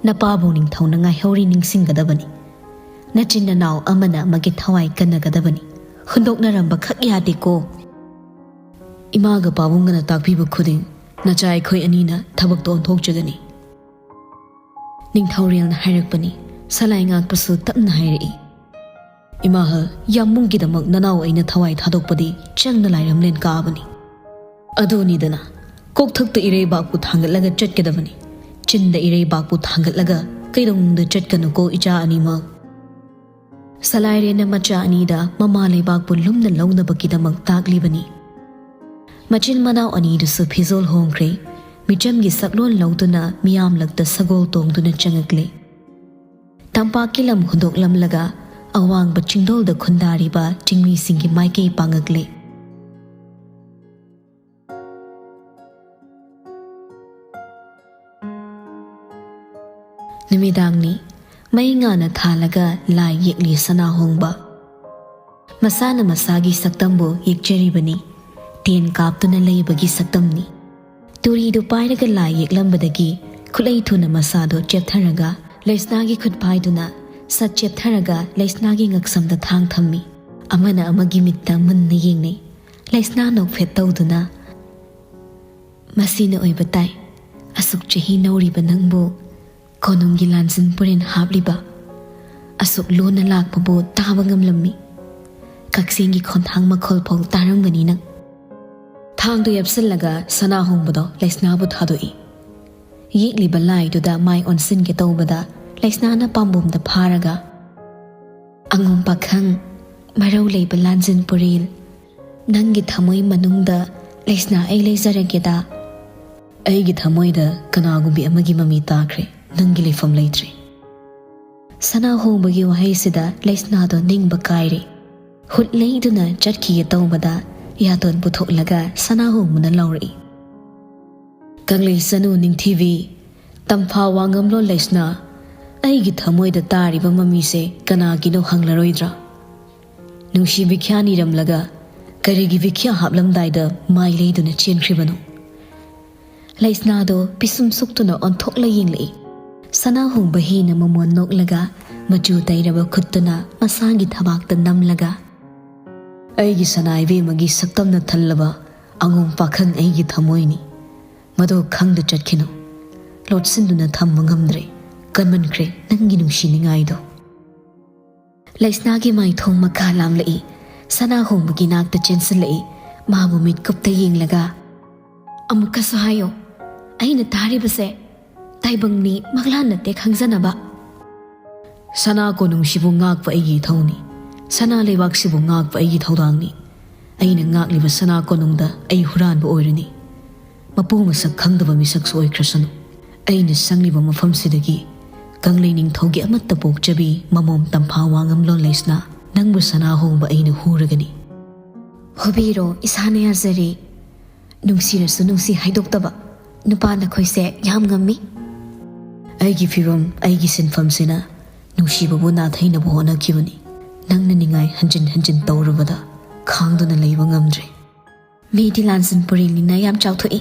ꯅꯄꯥꯕꯨ ꯅꯤꯡꯊꯧꯅ ꯉꯥꯏꯍꯧꯔꯤ ꯅꯤꯡꯁꯤꯡꯒꯗꯕꯅꯤ꯫ ꯅꯆꯤꯟ ꯅꯅꯥꯎ ꯑꯃꯅ ꯑꯃꯒꯤ ꯊꯋꯥꯏ ꯀꯟꯅꯒꯗꯕꯅꯤ꯫ ꯍꯨꯟꯗꯣꯛꯅꯔꯝꯕ ꯈꯛ ꯌꯥꯗꯦꯀꯣ꯫ ꯏꯃꯥꯒ ꯄꯥꯕꯨꯡꯒꯅ ꯇꯥꯛꯄꯤꯕ ꯈꯨꯗꯤꯡ ꯅꯆꯥ ꯑꯩꯈꯣꯏ ꯑꯅꯤꯅ ꯊꯕꯛꯇ ꯑꯣꯟꯊꯣꯛꯆꯒꯅꯤ꯫" ꯅꯤꯡꯊꯧꯔꯦꯜꯅ ꯍꯥꯏꯔꯛꯄꯅꯤ꯫ ꯁꯂꯥꯏ ꯉꯥꯛꯄꯁꯨ ꯇꯞꯅ ꯍꯥꯏꯔꯛꯏ, "ꯏꯃꯥꯍꯜ, ꯌꯥꯝꯕꯨꯡꯒꯤꯗꯃꯛ ꯅꯅꯥꯎ ꯑꯩꯅ ꯊꯋꯥꯏ ꯊꯥꯗꯣꯛꯄꯗꯤ ꯆꯪꯅ ꯂꯥꯏꯔꯝꯂꯦꯟ ꯀꯥꯕꯅꯤ꯫ ꯑꯗꯨꯅꯤꯗꯅ, ꯀꯣꯛꯊꯛꯇ ꯏꯔꯩꯕꯥꯛꯄꯨ ꯊꯥꯡꯒꯠꯂꯒ ꯆꯠꯀꯗꯕꯅꯤ꯫ ꯆꯤꯟꯗ ꯏꯔꯩꯕꯥꯛꯄꯨ ꯊꯥꯡꯒꯠꯂꯒ ꯀꯩꯗꯧꯅꯨꯡꯗ ꯆꯠꯀꯅꯨꯀꯣ, ꯏꯆꯥ ꯑꯅꯤꯃꯛ꯫" ꯁꯂꯥꯏꯔꯦꯟꯅ ꯃꯆꯥ ꯑꯅꯤꯗ ꯃꯃꯥ ꯂꯩꯕꯥꯛꯄꯨ ꯂꯨꯝꯅ ꯂꯧꯅꯕꯒꯤꯗꯃꯛ ꯇꯥꯛꯂꯤꯕꯅꯤ꯫ ꯃꯆꯤꯟ ꯃꯅꯥꯎ ꯑꯅꯤꯗꯨꯁꯨ ꯐꯤꯖꯣꯜ ꯍꯣꯡꯈ꯭ꯔꯦ꯫ ꯃꯤꯆꯝꯒꯤ ꯁꯛꯂꯣꯟ ꯂꯧꯗꯨꯅ ꯃꯤꯌꯥꯝꯂꯛꯇ ꯁꯒꯣꯜ ꯇꯣꯡꯗꯨꯅ ꯆꯪꯉꯛꯂꯦ꯫ ꯇꯝꯄꯥꯛꯀꯤ ꯂꯝ ꯍꯨꯟꯗꯣꯛꯂꯝꯂꯒ ꯑꯋꯥꯡꯕ ꯆꯤꯡꯗꯣꯜꯗ ꯈꯨꯟꯗꯥꯔꯤꯕ ꯆꯤꯡꯃꯤꯁꯤꯡꯒꯤ ꯃꯥꯏꯀꯩ ꯄꯥꯡꯉꯛꯂꯦ꯫ ꯅꯨꯃꯤꯗꯥꯡꯅꯤ꯫ ꯃꯩ ꯉꯥꯅ ꯊꯥꯜꯂꯒ ꯂꯥꯏ ꯌꯦꯛꯂꯤ ꯁꯅꯥꯍꯣꯡꯕ꯫ ꯃꯁꯥꯅ ꯃꯁꯥꯒꯤ ꯁꯛꯇꯝꯕꯨ ꯌꯦꯛꯆꯔꯤꯕꯅꯤ꯫ ꯇꯦꯟ ꯀꯥꯞꯇꯨꯅ ꯂꯩꯕꯒꯤ ꯁꯛꯇꯝꯅꯤ꯫ ꯇꯨꯔꯤꯗꯨ ꯄꯥꯏꯔꯒ ꯂꯥꯏ ꯌꯦꯛꯂꯝꯕꯗꯒꯤ ꯈꯨꯠꯂꯩ ꯊꯨꯅ ꯃꯁꯥꯗꯨ ꯆꯦꯞꯊꯔꯒ ꯂꯩꯁꯅꯥꯒꯤ ꯈꯨꯠ ꯄꯥꯏꯗꯨꯅ ꯁꯠ ꯆꯦꯞꯊꯔꯒ ꯂꯩꯁꯅꯥꯒꯤ ꯉꯛꯁꯝꯗ ꯊꯥꯡ ꯊꯝꯃꯤ꯫ ꯑꯃꯅ ꯑꯃꯒꯤ ꯃꯤꯠꯇ ꯃꯨꯟꯅ ꯌꯦꯡꯅꯩ꯫ ꯂꯩꯁꯅꯥ ꯅꯣꯛꯐꯦꯠ ꯇꯧꯗꯨꯅ, "ꯃꯁꯤꯅ ꯑꯣꯏꯕ ꯇꯥꯏ꯫ ꯑꯁꯨꯛ ꯆꯍꯤ ꯅꯧꯔꯤꯕ ꯅꯪꯕꯨ ꯀꯣꯅꯨꯡꯒꯤ ꯂꯥꯟꯖꯤꯟ ꯄꯨꯔꯦꯟ ꯍꯥꯞꯂꯤꯕ ꯑꯁꯨꯛ ꯂꯨꯅ ꯂꯥꯛꯄꯕꯨ ꯇꯥꯕ ꯉꯝꯂꯝꯃꯤ꯫ ꯀꯛꯆꯦꯡꯒꯤ ꯈꯣꯟꯊꯥꯡ ꯃꯈꯣꯜ ꯐꯥꯎ ꯇꯥꯔꯝꯒꯅꯤ ꯅꯪ꯫" ꯊꯥꯡꯗꯣ ꯌꯥꯞꯁꯤꯜꯂꯒ ꯁꯅꯥꯍꯣꯡꯕꯗꯣ ꯂꯩꯁꯅꯥꯕꯨ ꯊꯥꯗꯣꯛꯏ꯫ ꯌꯦꯛꯂꯤꯕ ꯂꯥꯏꯗꯨꯗ ꯃꯥꯏ ꯑꯣꯟꯁꯤꯟꯒꯦ ꯇꯧꯕꯗ ꯂꯩꯁꯅꯥꯅ ꯄꯥꯝꯕꯣꯝꯗ ꯐꯥꯔꯒ, "ꯑꯉꯣꯝ ꯄꯥꯈꯪ, ꯃꯔꯧ ꯂꯩꯕ ꯂꯥꯟꯖꯤꯟ ꯄꯨꯔꯦꯜ, ꯅꯪꯒꯤ ꯊꯃꯣꯏ ꯃꯅꯨꯡꯗ ꯂꯩꯁꯅꯥ ꯑꯩ ꯂꯩꯖꯔꯒꯦꯗ꯫ ꯑꯩꯒꯤ ꯊꯃꯣꯏꯗ ꯀꯅꯥꯒꯨꯝꯕꯤ ꯑꯃꯒꯤ ꯃꯃꯤ ꯇꯥꯈ꯭ꯔꯦ, ꯅꯪꯒꯤ ꯂꯩꯐꯝ ꯂꯩꯇ꯭ꯔꯦ꯫" ꯁꯅꯥꯍꯣꯡꯕꯒꯤ ꯋꯥꯍꯩꯁꯤꯗ ꯂꯩꯁꯅꯥꯗꯣ ꯅꯤꯡꯕ ꯀꯥꯏꯔꯦ꯫ ꯍꯨꯠ ꯂꯩꯗꯨꯅ ꯆꯠꯈꯤꯒꯦ ꯇꯧꯕꯗ ꯌꯥꯇꯣꯟ ꯄꯨꯊꯣꯛꯂꯒ ꯁꯅꯥꯍꯣꯡꯕꯅ ꯂꯧꯔꯛꯏ꯫ "ꯀꯪꯂꯩ ꯆꯅꯨ ꯅꯤꯡꯊꯤꯕꯤ, ꯇꯝꯐꯥ ꯋꯥꯉꯝꯂꯣꯟ ꯂꯩꯁꯅꯥ, ꯑꯩꯒꯤ ꯊꯃꯣꯏꯗ ꯇꯥꯔꯤꯕ ꯃꯃꯤꯁꯦ ꯀꯅꯥꯒꯤꯅꯣ ꯍꯪꯂꯔꯣꯏꯗ꯭ꯔꯥ? ꯅꯨꯡꯁꯤ ꯕꯤꯈ꯭ꯌꯥ ꯅꯤꯔꯝꯂꯒ ꯀꯔꯤꯒꯤ ꯕꯤꯈ꯭ꯌꯥ ꯍꯥꯞꯂꯝꯗꯥꯏꯗ ꯃꯥꯏ ꯂꯩꯗꯨꯅ ꯆꯦꯟꯈ꯭ꯔꯤꯕꯅꯣ?" ꯂꯩꯁꯅꯥꯗꯣ ꯄꯤꯁꯨꯝ ꯁꯨꯛꯇꯨꯅ ꯑꯣꯟꯊꯣꯛꯂ ꯌꯦꯡꯂꯛꯏ꯫ ꯁꯅꯥꯍꯣꯡꯕ ꯍꯦꯟꯅ ꯃꯃꯣꯟ ꯅꯣꯛꯂꯒ ꯃꯆꯨ ꯇꯩꯔꯕ ꯈꯨꯠꯇꯨꯅ ꯃꯁꯥꯒꯤ ꯊꯕꯥꯛꯇ ꯅꯝꯂꯒ, "ꯑꯩꯒꯤ ꯁꯅꯥ ꯏꯕꯦꯝꯃꯒꯤ ꯁꯛꯇꯝꯅ ꯊꯜꯂꯕ ꯑꯉꯣꯝ ꯄꯥꯈꯪ ꯑꯩꯒꯤ ꯊꯃꯣꯏꯅꯤ꯫ ꯃꯗꯨ ꯈꯪꯗ ꯆꯠꯈꯤꯅꯨ꯫ ꯂꯣꯠꯁꯤꯟꯗꯨꯅ ꯊꯝꯕ ꯉꯝꯗ꯭ꯔꯦ꯫ ꯀꯟꯃꯟꯈ꯭ꯔꯦ ꯅꯪꯒꯤ ꯅꯨꯡꯁꯤꯅꯤꯡꯉꯥꯏꯗꯣ꯫" ꯂꯩꯁꯅꯥꯒꯤ ꯃꯥꯏꯊꯣꯡ ꯃꯈꯥ ꯂꯥꯝꯂꯛꯏ꯫ ꯁꯅꯥꯍꯣꯡꯕꯒꯤ ꯅꯥꯛꯇ ꯆꯦꯟꯁꯤꯜꯂꯛꯏ꯫ ꯃꯥꯕꯨ ꯃꯤꯠꯀꯨꯞꯇ ꯌꯦꯡꯂꯒ, "ꯑꯃꯨꯛꯀꯁꯨ ꯍꯥꯏꯌꯣ, ꯑꯩꯅ ꯇꯥꯔꯤꯕꯁꯦ ꯇꯥꯏꯕꯪꯅꯤ, ꯃꯪꯂꯥꯟ ꯅꯠꯇꯦ ꯈꯪꯖꯅꯕ꯫" "ꯁꯅꯥ ꯀꯣꯅꯨꯡꯁꯤꯕꯨ ꯉꯥꯛꯄ ꯑꯩꯒꯤ ꯏꯊꯧꯅꯤ꯫ ꯁꯅꯥ ꯂꯩꯕꯥꯛꯁꯤꯕꯨ ꯉꯥꯛꯄ ꯑꯩꯒꯤ ꯊꯧꯗꯥꯡꯅꯤ꯫ ꯑꯩꯅ ꯉꯥꯛꯂꯤꯕ ꯁꯅꯥ ꯀꯣꯅꯨꯡꯗ ꯑꯩ ꯍꯨꯔꯥꯟꯕ ꯑꯣꯏꯔꯅꯤ꯫ ꯃꯄꯨ ꯃꯁꯛ ꯈꯪꯗꯕ ꯃꯤꯁꯛꯁꯨ ꯑꯣꯏꯈ꯭ꯔꯁꯅꯨ꯫ ꯑꯩꯅ ꯆꯪꯂꯤꯕ ꯃꯐꯝꯁꯤꯗꯒꯤ ꯀꯪꯂꯩ ꯅꯤꯡꯊꯧꯒꯤ ꯑꯃꯠꯇ ꯄꯣꯛꯆꯕꯤ ꯃꯃꯣꯝ ꯇꯝꯐꯥ ꯋꯥꯉꯝꯂꯣꯟ ꯂꯩꯁꯅꯥ, ꯅꯪꯕꯨ ꯁꯅꯥꯍꯣꯡꯕ ꯑꯩꯅ ꯍꯨꯔꯒꯅꯤ꯫" "ꯍꯨꯕꯤꯔꯣ, ꯏꯁꯥꯅ ꯌꯥꯖꯔꯦ꯫ ꯅꯨꯡꯁꯤꯔꯁꯨ ꯅꯨꯡꯁꯤ ꯍꯥꯏꯗꯣꯛꯇꯕ ꯅꯨꯄꯥ ꯅꯈꯣꯏꯁꯦ ꯌꯥꯝ ꯉꯝꯃꯤ꯫" "ꯑꯩꯒꯤ ꯐꯤꯕꯝ, ꯑꯩꯒꯤ ꯁꯤꯟꯐꯝꯁꯤꯅ ꯅꯨꯡꯁꯤꯕꯕꯨ ꯅꯥꯊꯩꯅꯕ ꯍꯣꯠꯅꯈꯤꯕꯅꯤ꯫ ꯅꯪꯅ ꯅꯤꯡꯉꯥꯏ ꯍꯟꯖꯤꯟ ꯍꯟꯖꯤꯟ ꯇꯧꯔꯨꯕꯗ ꯈꯥꯡꯗꯨꯅ ꯂꯩꯕ ꯉꯝꯗ꯭ꯔꯦ꯫" "ꯃꯤꯗꯤ ꯂꯥꯟꯖꯤꯟ ꯄꯨꯔꯦꯜꯅꯤꯅ ꯌꯥꯝ ꯆꯥꯎꯊꯣꯛꯏ꯫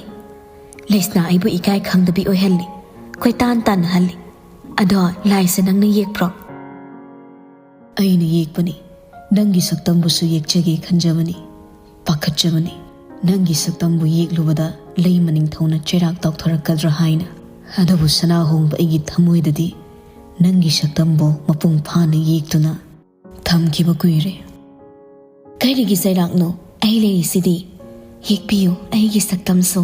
ꯂꯩꯁꯅꯥ ꯑꯩꯕꯨ ꯏꯀꯥꯏ ꯈꯪꯗꯕꯤ ꯑꯣꯏꯍꯜꯂꯤ, ꯀꯣꯏꯇꯥꯟ ꯇꯥꯟꯅꯍꯜꯂꯤ꯫ ꯑꯗꯣ ꯂꯥꯏꯁꯦ ꯅꯪꯅ ꯌꯦꯛꯄ꯭ꯔꯣ?" "ꯑꯩꯅ ꯌꯦꯛꯄꯅꯤ꯫ ꯅꯪꯒꯤ ꯁꯛꯇꯝꯕꯨꯁꯨ ꯌꯦꯛꯆꯒꯦ ꯈꯟꯖꯕꯅꯤ, ꯄꯥꯈꯠꯆꯕꯅꯤ꯫ ꯅꯪꯒꯤ ꯁꯛꯇꯝꯕꯨ ꯌꯦꯛꯂꯨꯕꯗ ꯂꯩꯃ ꯅꯤꯡꯊꯧꯅ ꯆꯩꯔꯥꯛ ꯇꯧꯊꯔꯛꯀꯗ꯭ꯔꯥ ꯍꯥꯏꯅ꯫ ꯑꯗꯨꯕꯨ ꯁꯅꯥꯍꯣꯡꯕ ꯑꯩꯒꯤ ꯊꯃꯣꯏꯗꯗꯤ ꯅꯪꯒꯤ ꯁꯛꯇꯝꯕꯨ ꯃꯄꯨꯡ ꯐꯥꯅ ꯌꯦꯛꯇꯨꯅ ꯊꯝꯈꯤꯕ ꯀꯨꯏꯔꯦ꯫" "ꯀꯔꯤꯒꯤ ꯆꯩꯔꯥꯛꯅꯣ? ꯑꯩ ꯂꯩꯔꯤꯁꯤꯗꯤ꯫ "ꯌꯦꯛꯄꯤꯌꯨ ꯑꯩꯒꯤ ꯁꯛꯇꯝꯁꯨ"꯫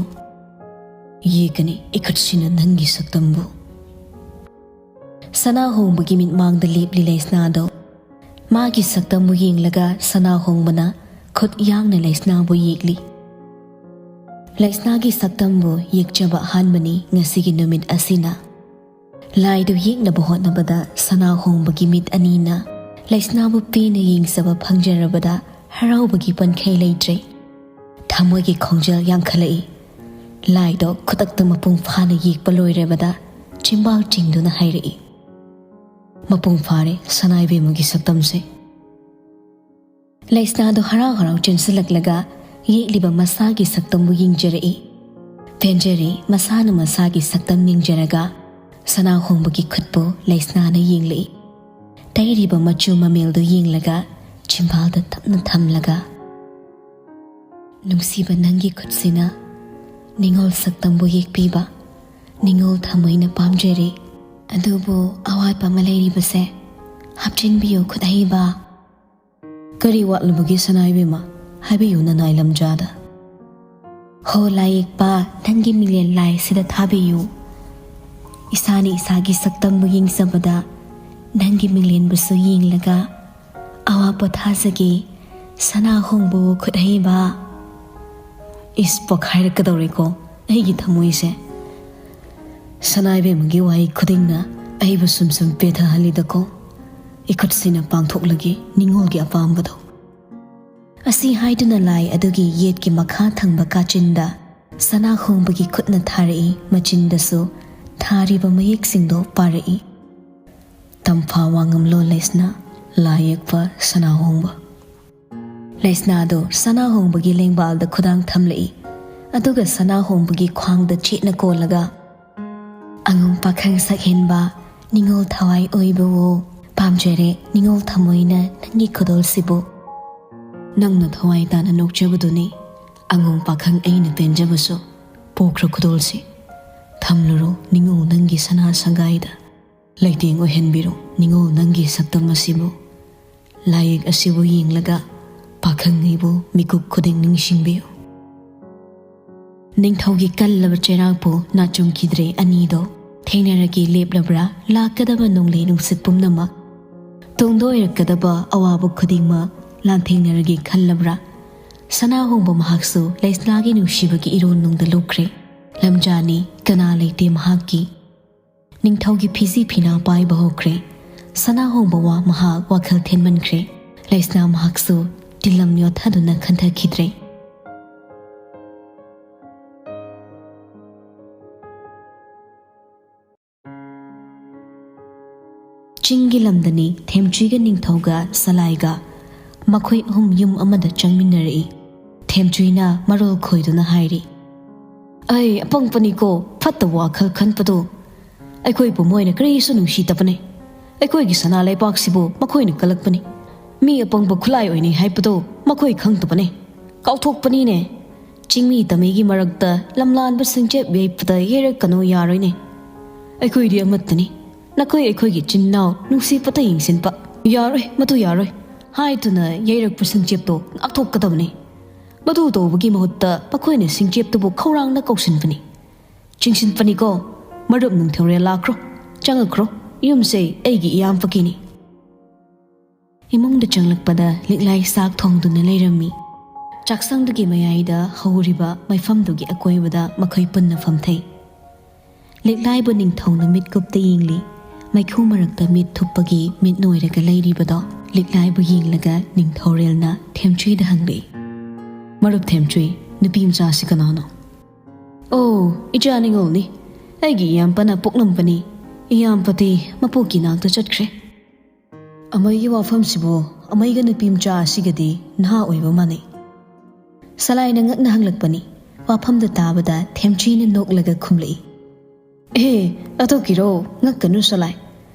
"ꯌꯦꯛꯀꯅꯤ, ꯏꯈꯨꯠꯁꯤꯅ ꯅꯪꯒꯤ ꯁꯛꯇꯝꯕꯨ"꯫ ꯁꯅꯥ ꯍꯣꯡꯕꯒꯤ ꯃꯤꯠꯃꯥꯡꯗ ꯂꯦꯞꯂꯤ ꯂꯩꯁꯅꯥꯗꯣ꯫ ꯃꯥꯒꯤ ꯁꯛꯇꯝꯕꯨ ꯌꯦꯡꯂꯒ ꯁꯅꯥ ꯍꯣꯡꯕꯅ ꯈꯨꯠ ꯌꯥꯡꯅ ꯂꯩꯁꯅꯥꯕꯨ ꯌꯦꯛꯂꯤ꯫ ꯂꯩꯁꯅꯥꯒꯤ ꯁꯛꯇꯝꯕꯨ ꯌꯦꯛꯆꯕ ꯑꯍꯥꯟꯕꯅꯤ ꯉꯁꯤꯒꯤ ꯅꯨꯃꯤꯠ ꯑꯁꯤꯅ꯫ ꯂꯥꯏꯗꯨ ꯌꯦꯛꯅꯕ ꯍꯣꯠꯅꯕꯗ ꯁꯅꯥ ꯍꯣꯡꯕꯒꯤ ꯃꯤꯠ ꯑꯅꯤꯅ ꯂꯩꯁꯅꯥꯕꯨ ꯄꯦꯟꯅ ꯌꯦꯡꯖꯕ ꯐꯪꯖꯔꯕꯗ ꯍꯔꯥꯎꯕꯒꯤ ꯄꯟꯈꯩ ꯂꯩꯇ꯭ꯔꯦ꯫ ꯊꯃꯣꯏꯒꯤ ꯈꯣꯡꯖꯦꯜ ꯌꯥꯡꯈꯠꯂꯛꯏ꯫ ꯂꯥꯏꯗꯣ ꯈꯨꯗꯛꯇ ꯃꯄꯨꯡ ꯐꯥꯅ ꯌꯦꯛꯄ ꯂꯣꯏꯔꯕꯗ ꯆꯤꯝꯕꯥꯜ ꯆꯤꯡꯗꯨꯅ ꯍꯥꯏꯔꯛꯏ, "ꯃꯄꯨꯡ ꯐꯥꯔꯦ ꯁꯅꯥ ꯏꯕꯦꯝꯃꯒꯤ ꯁꯛꯇꯝꯁꯦ"꯫ ꯂꯩꯁꯅꯥꯗꯣ ꯍꯔꯥꯎ ꯍꯔꯥꯎ ꯆꯦꯟꯁꯤꯜꯂꯛꯂꯒ ꯌꯦꯛꯂꯤꯕ ꯃꯁꯥꯒꯤ ꯁꯛꯇꯝꯕꯨ ꯌꯦꯡꯖꯔꯛꯏ꯫ ꯄꯦꯟꯖꯔꯦ ꯃꯁꯥꯅ ꯃꯁꯥꯒꯤ ꯁꯛꯇꯝ ꯌꯦꯡꯖꯔꯒ ꯁꯅꯥ ꯍꯣꯡꯕꯒꯤ ꯈꯨꯠꯄꯨ ꯂꯩꯁꯅꯥꯅ ꯌꯦꯡꯂꯛꯏ꯫ ꯇꯩꯔꯤꯕ ꯃꯆꯨ ꯃꯃꯦꯜꯗꯨ ꯌꯦꯡꯂꯒ ꯆꯤꯝꯕꯥꯜꯗ ꯇꯞꯅ ꯊꯝꯂꯒ, "ꯅꯨꯡꯁꯤꯕ ꯅꯪꯒꯤ ꯈꯨꯠꯁꯤꯅ ꯅꯤꯉꯣꯜ ꯁꯛꯇꯝꯕꯨ ꯌꯦꯛꯄꯤꯕ ꯅꯤꯉꯣꯜ ꯊꯃꯣꯏꯅ ꯄꯥꯝꯖꯔꯦ꯫ ꯑꯗꯨꯕꯨ ꯑꯋꯥꯠꯄ ꯑꯃ ꯂꯩꯔꯤꯕꯁꯦ ꯍꯥꯞꯆꯤꯟꯕꯤꯌꯨ ꯈꯨꯠ ꯑꯍꯩꯕ"꯫ "ꯀꯔꯤ ꯋꯥꯠꯂꯨꯕꯒꯦ ꯁꯅꯥ ꯏꯕꯦꯝꯃ? ꯍꯥꯏꯕꯤꯌꯨ ꯅꯅꯥꯏ ꯂꯝꯖꯥꯗ"꯫ "ꯍꯣ ꯂꯥꯏ ꯌꯦꯛꯄ, ꯅꯪꯒꯤ ꯃꯤꯡꯂꯦꯟ ꯂꯥꯏꯁꯤꯗ ꯊꯥꯕꯤꯌꯨ꯫ ꯏꯁꯥꯅ ꯏꯁꯥꯒꯤ ꯁꯛꯇꯝꯕꯨ ꯌꯦꯡꯖꯕꯗ ꯅꯪꯒꯤ ꯃꯤꯡꯂꯦꯟꯕꯨꯁꯨ ꯌꯦꯡꯂꯒ ꯑꯋꯥ ꯄꯣꯊꯥꯖꯒꯦ ꯁꯅꯥ ꯍꯣꯡꯕ ꯈꯨꯠ ꯍꯩꯕ"꯫ ꯏꯁ, ꯄꯣꯛꯈꯥꯏꯔꯛꯀꯗꯧꯔꯦꯀꯣ ꯑꯩꯒꯤ ꯊꯃꯣꯏꯁꯦ꯫ ꯁꯅꯥ ꯏꯕꯦꯝꯃꯒꯤ ꯋꯥꯍꯩ ꯈꯨꯗꯤꯡꯅ ꯑꯩꯕꯨ ꯁꯨꯝ ꯁꯨꯝ ꯄꯦꯊꯍꯜꯂꯤꯗꯀꯣ꯫ ꯏꯈꯨꯠꯁꯤꯅ ꯄꯥꯡꯊꯣꯛꯂꯒꯦ ꯅꯤꯉꯣꯜꯒꯤ ꯑꯄꯥꯝꯕꯗꯣ꯫ ꯑꯁꯤ ꯍꯥꯏꯗꯨꯅ ꯂꯥꯏ ꯑꯗꯨꯒꯤ ꯌꯦꯠꯀꯤ ꯃꯈꯥ ꯊꯪꯕ ꯀꯥꯆꯤꯟꯗ ꯁꯅꯥ ꯍꯣꯡꯕꯒꯤ ꯈꯨꯠꯅ ꯊꯥꯔꯛꯏ, ꯃꯆꯤꯟꯗꯁꯨ ꯊꯥꯔꯤꯕ ꯃꯌꯦꯛꯁꯤꯡꯗꯣ ꯄꯥꯔꯛꯏ꯫ "ꯇꯝꯐꯥ ꯋꯥꯉꯝꯂꯣꯟ ꯂꯩꯁꯅꯥ, ꯂꯥꯏ ꯌꯦꯛꯄ ꯁꯅꯥ ꯍꯣꯡꯕ"꯫ ꯂꯩꯁꯅꯥꯗꯨ ꯁꯅꯥ ꯍꯣꯡꯕꯒꯤ ꯂꯦꯡꯕꯥꯜꯗ ꯈꯨꯗꯥꯡ ꯊꯝꯂꯛꯏ꯫ ꯑꯗꯨꯒ ꯁꯅꯥ ꯍꯣꯡꯕꯒꯤ ꯈ꯭ꯋꯥꯡꯗ ꯆꯦꯠꯅ ꯀꯣꯜꯂꯒ, "ꯑꯉꯣꯝ ꯄꯥꯈꯪ ꯁꯛꯍꯦꯟꯕ, ꯅꯤꯉꯣꯜ ꯊꯋꯥꯏ ꯑꯣꯏꯕꯋꯣ, ꯄꯥꯝꯖꯔꯦ ꯅꯤꯉꯣꯜ ꯊꯃꯣꯏꯅ ꯅꯪꯒꯤ ꯈꯨꯗꯣꯜꯁꯤꯕꯨ"꯫ "ꯅꯪꯅ ꯊꯋꯥꯏ ꯇꯥꯅ ꯅꯣꯛꯆꯕꯗꯨꯅꯤ ꯑꯉꯣꯝ ꯄꯥꯈꯪ ꯑꯩꯅ ꯄꯦꯟꯖꯕꯁꯨ꯫ ꯄꯣꯛꯈ꯭ꯔ ꯈꯨꯗꯣꯜꯁꯤ ꯊꯝꯂꯨꯔꯣ ꯅꯤꯉꯣꯜ ꯅꯪꯒꯤ ꯁꯅꯥ ꯁꯪꯒꯥꯏꯗ꯫ ꯂꯩꯇꯦꯡ ꯑꯣꯏꯍꯟꯕꯤꯔꯣ ꯅꯤꯉꯣꯜ ꯅꯪꯒꯤ ꯁꯛꯇꯝ ꯑꯁꯤꯕꯨ꯫ ꯂꯥꯏꯌꯦꯛ ꯑꯁꯤꯕꯨ ꯌꯦꯡꯂꯒ ꯄꯥꯈꯪꯉꯩꯕꯨ ꯃꯤꯀꯨꯞ ꯈꯨꯗꯤꯡ ꯅꯤꯡꯁꯤꯡꯕꯤꯌꯨ"꯫ ꯅꯤꯡꯊꯧꯒꯤ ꯀꯜꯂꯕ ꯆꯩꯔꯥꯛꯄꯨ ꯅꯥꯆꯨꯝꯈꯤꯗ꯭ꯔꯦ ꯑꯅꯤꯗꯣ꯫ ꯊꯦꯡꯅꯔꯒꯦ ꯂꯦꯞꯂꯕ꯭ꯔꯥ ꯂꯥꯛꯀꯗꯕ ꯅꯣꯡꯂꯩ ꯅꯨꯡꯁꯤꯠ ꯄꯨꯝꯅꯃꯛ? ꯇꯨꯡꯗ ꯑꯣꯏꯔꯛꯀꯗꯕ ꯑꯋꯥꯕ ꯈꯨꯗꯤꯡꯃꯛ ꯂꯥꯟꯊꯦꯡꯅꯔꯒꯦ ꯈꯜꯂꯕ꯭ꯔꯥ? ꯁꯅꯥꯍꯣꯡꯕ ꯃꯍꯥꯛꯁꯨ ꯂꯩꯁꯅꯥꯒꯤ ꯅꯨꯡꯁꯤꯕꯒꯤ ꯏꯔꯣꯟꯅꯨꯡꯗ ꯂꯨꯞꯈ꯭ꯔꯦ꯫ ꯂꯝꯖꯥꯅꯤ ꯀꯅꯥ ꯂꯩꯇꯦ ꯃꯍꯥꯛꯀꯤ꯫ ꯅꯤꯡꯊꯧꯒꯤ ꯐꯤꯖꯤ ꯐꯤꯅꯥ ꯄꯥꯏꯕ ꯍꯧꯈ꯭ꯔꯦ꯫ ꯁꯅꯥꯍꯣꯡꯕ ꯋꯥ ꯃꯍꯥꯛ ꯋꯥꯈꯜ ꯊꯦꯟꯃꯟꯈ꯭ꯔꯦ꯫ ꯂꯩꯁꯅꯥ ꯃꯍꯥꯛꯁꯨ ꯇꯤꯜꯂꯝ ꯌꯣꯠꯊꯗꯨꯅ ꯈꯟꯊꯈꯤꯗ꯭ꯔꯦ꯫ ꯆꯤꯡꯒꯤ ꯂꯝꯗꯅꯤ ꯊꯦꯝꯆꯨꯏꯒ ꯅꯤꯡꯊꯧꯒ ꯁꯂꯥꯏꯒ꯫ ꯃꯈꯣꯏ ꯑꯍꯨꯝ ꯌꯨꯝ ꯑꯃꯗ ꯆꯪꯃꯤꯟꯅꯔꯛꯏ꯫ ꯊꯦꯝꯆꯨꯏꯅ ꯃꯔꯣꯜ ꯈꯣꯏꯗꯨꯅ ꯍꯥꯏꯔꯤ, "ꯑꯩ ꯑꯄꯪꯕꯅꯤꯀꯣ, ꯐꯠꯇꯕ ꯋꯥꯈꯜ ꯈꯟꯕꯗꯣ꯫ ꯑꯩꯈꯣꯏꯕꯨ ꯃꯣꯏꯅ ꯀꯔꯤꯁꯨ ꯅꯨꯡꯁꯤꯗꯕꯅꯦ꯫ ꯑꯩꯈꯣꯏꯒꯤ ꯁꯅꯥ ꯂꯩꯕꯥꯛꯁꯤꯕꯨ ꯃꯈꯣꯏꯅ ꯀꯜꯂꯛꯄꯅꯤ꯫ ꯃꯤ ꯑꯄꯪꯕ ꯈꯨꯠꯂꯥꯏ ꯑꯣꯏꯅꯩ ꯍꯥꯏꯕꯗꯣ ꯃꯈꯣꯏ ꯈꯪꯗꯕꯅꯦ꯫ ꯀꯥꯎꯊꯣꯛꯄꯅꯤꯅꯦ꯫ ꯆꯤꯡꯃꯤ ꯇꯃꯩꯒꯤ ꯃꯔꯛꯇ ꯂꯝꯂꯥꯟꯕ ꯁꯤꯡꯆꯦꯞ ꯌꯩꯕꯗ ꯌꯩꯔꯛꯀꯅꯨ ꯌꯥꯔꯣꯏꯅꯦ꯫ ꯑꯩꯈꯣꯏꯗꯤ ꯑꯃꯠꯇꯅꯤ꯫ ꯅꯈꯣꯏ ꯑꯩꯈꯣꯏꯒꯤ ꯆꯤꯟ ꯏꯅꯥꯎ ꯅꯨꯡꯁꯤꯕꯇ ꯌꯦꯡꯁꯤꯟꯕ ꯌꯥꯔꯣꯏ, ꯃꯗꯨ ꯌꯥꯔꯣꯏ" ꯍꯥꯏꯗꯨꯅ ꯌꯩꯔꯛꯄ ꯁꯤꯡꯆꯦꯞꯇꯣ ꯉꯥꯛꯊꯣꯛꯀꯗꯕꯅꯤ꯫ ꯃꯗꯨ ꯇꯧꯕꯒꯤ ꯃꯍꯨꯠꯇ ꯃꯈꯣꯏꯅ ꯁꯤꯡꯆꯦꯞꯇꯨꯕꯨ ꯈꯧꯔꯥꯡꯅ ꯀꯧꯁꯤꯟꯕꯅꯤ꯫ "ꯆꯤꯡꯁꯤꯟꯄꯅꯤꯀꯣ, ꯃꯔꯨꯞ ꯅꯤꯡꯊꯧꯔꯦꯜ ꯂꯥꯛꯈ꯭ꯔꯣ, ꯆꯪꯉꯛꯈ꯭ꯔꯣ, ꯌꯨꯝꯁꯦ ꯑꯩꯒꯤ ꯏꯌꯥꯝꯕꯒꯤꯅꯤ"꯫ ꯏꯃꯨꯡꯗ ꯆꯪꯂꯛꯄꯗ ꯂꯤꯛꯂꯥꯏ ꯆꯥꯛ ꯊꯣꯡꯗꯨꯅ ꯂꯩꯔꯝꯃꯤ꯫ ꯆꯥꯛꯁꯪꯗꯨꯒꯤ ꯃꯌꯥꯏꯗ ꯍꯧꯔꯤꯕ ꯃꯩꯐꯝꯗꯨꯒꯤ ꯑꯀꯣꯏꯕꯗ ꯃꯈꯣꯏ ꯄꯨꯟꯅ ꯐꯝꯊꯩ꯫ ꯂꯤꯛꯂꯥꯏꯕꯨ ꯅꯤꯡꯊꯧꯅ ꯃꯤꯠꯀꯨꯞꯇ ꯌꯦꯡꯂꯤ꯫ ꯃꯩꯈꯨ ꯃꯔꯛꯇ ꯃꯤꯠ ꯊꯨꯞꯄꯒꯤ ꯃꯤꯠ ꯅꯣꯏꯔꯒ ꯂꯩꯔꯤꯕꯗꯣ ꯂꯤꯛꯂꯥꯏꯕꯨ ꯌꯦꯡꯂꯒ ꯅꯤꯡꯊꯧꯔꯦꯜꯅ ꯊꯦꯝꯆꯨꯏꯗ ꯍꯪꯂꯛꯏ, "ꯃꯔꯨꯞ ꯊꯦꯝꯆꯨꯏ, ꯅꯨꯄꯤ ꯃꯆꯥꯁꯤ ꯀꯅꯥꯅꯣ?" "ꯑꯣ, ꯏꯆꯥ ꯅꯤꯉꯣꯜꯅꯤ꯫ ꯑꯩꯒꯤ ꯏꯌꯥꯝꯕꯅ ꯄꯣꯛꯂꯝꯕꯅꯤ꯫ ꯏꯌꯥꯝꯕꯗꯤ ꯃꯄꯣꯛꯀꯤ ꯅꯥꯛꯇ ꯆꯠꯈ꯭ꯔꯦ"꯫ ꯑꯃꯩꯒꯤ ꯋꯥꯐꯝꯁꯤꯕꯨ ꯑꯃꯩꯒ ꯅꯨꯄꯤ ꯃꯆꯥ ꯑꯁꯤꯒꯗꯤ ꯅꯍꯥ ꯑꯣꯏꯕ ꯃꯥꯟꯅꯩ꯫ ꯁꯂꯥꯏꯅ ꯉꯛꯅ ꯍꯪꯂꯛꯄꯅꯤ꯫ ꯋꯥꯐꯝꯗꯨ ꯇꯥꯕꯗ ꯊꯦꯝꯆꯨꯏꯅ ꯅꯣꯛꯂꯒ ꯈꯨꯝꯂꯛꯏ, "ꯑꯦ, ꯑꯗꯨꯒꯤꯔꯣ? ꯉꯛꯀꯅꯨ ꯁꯂꯥꯏ꯫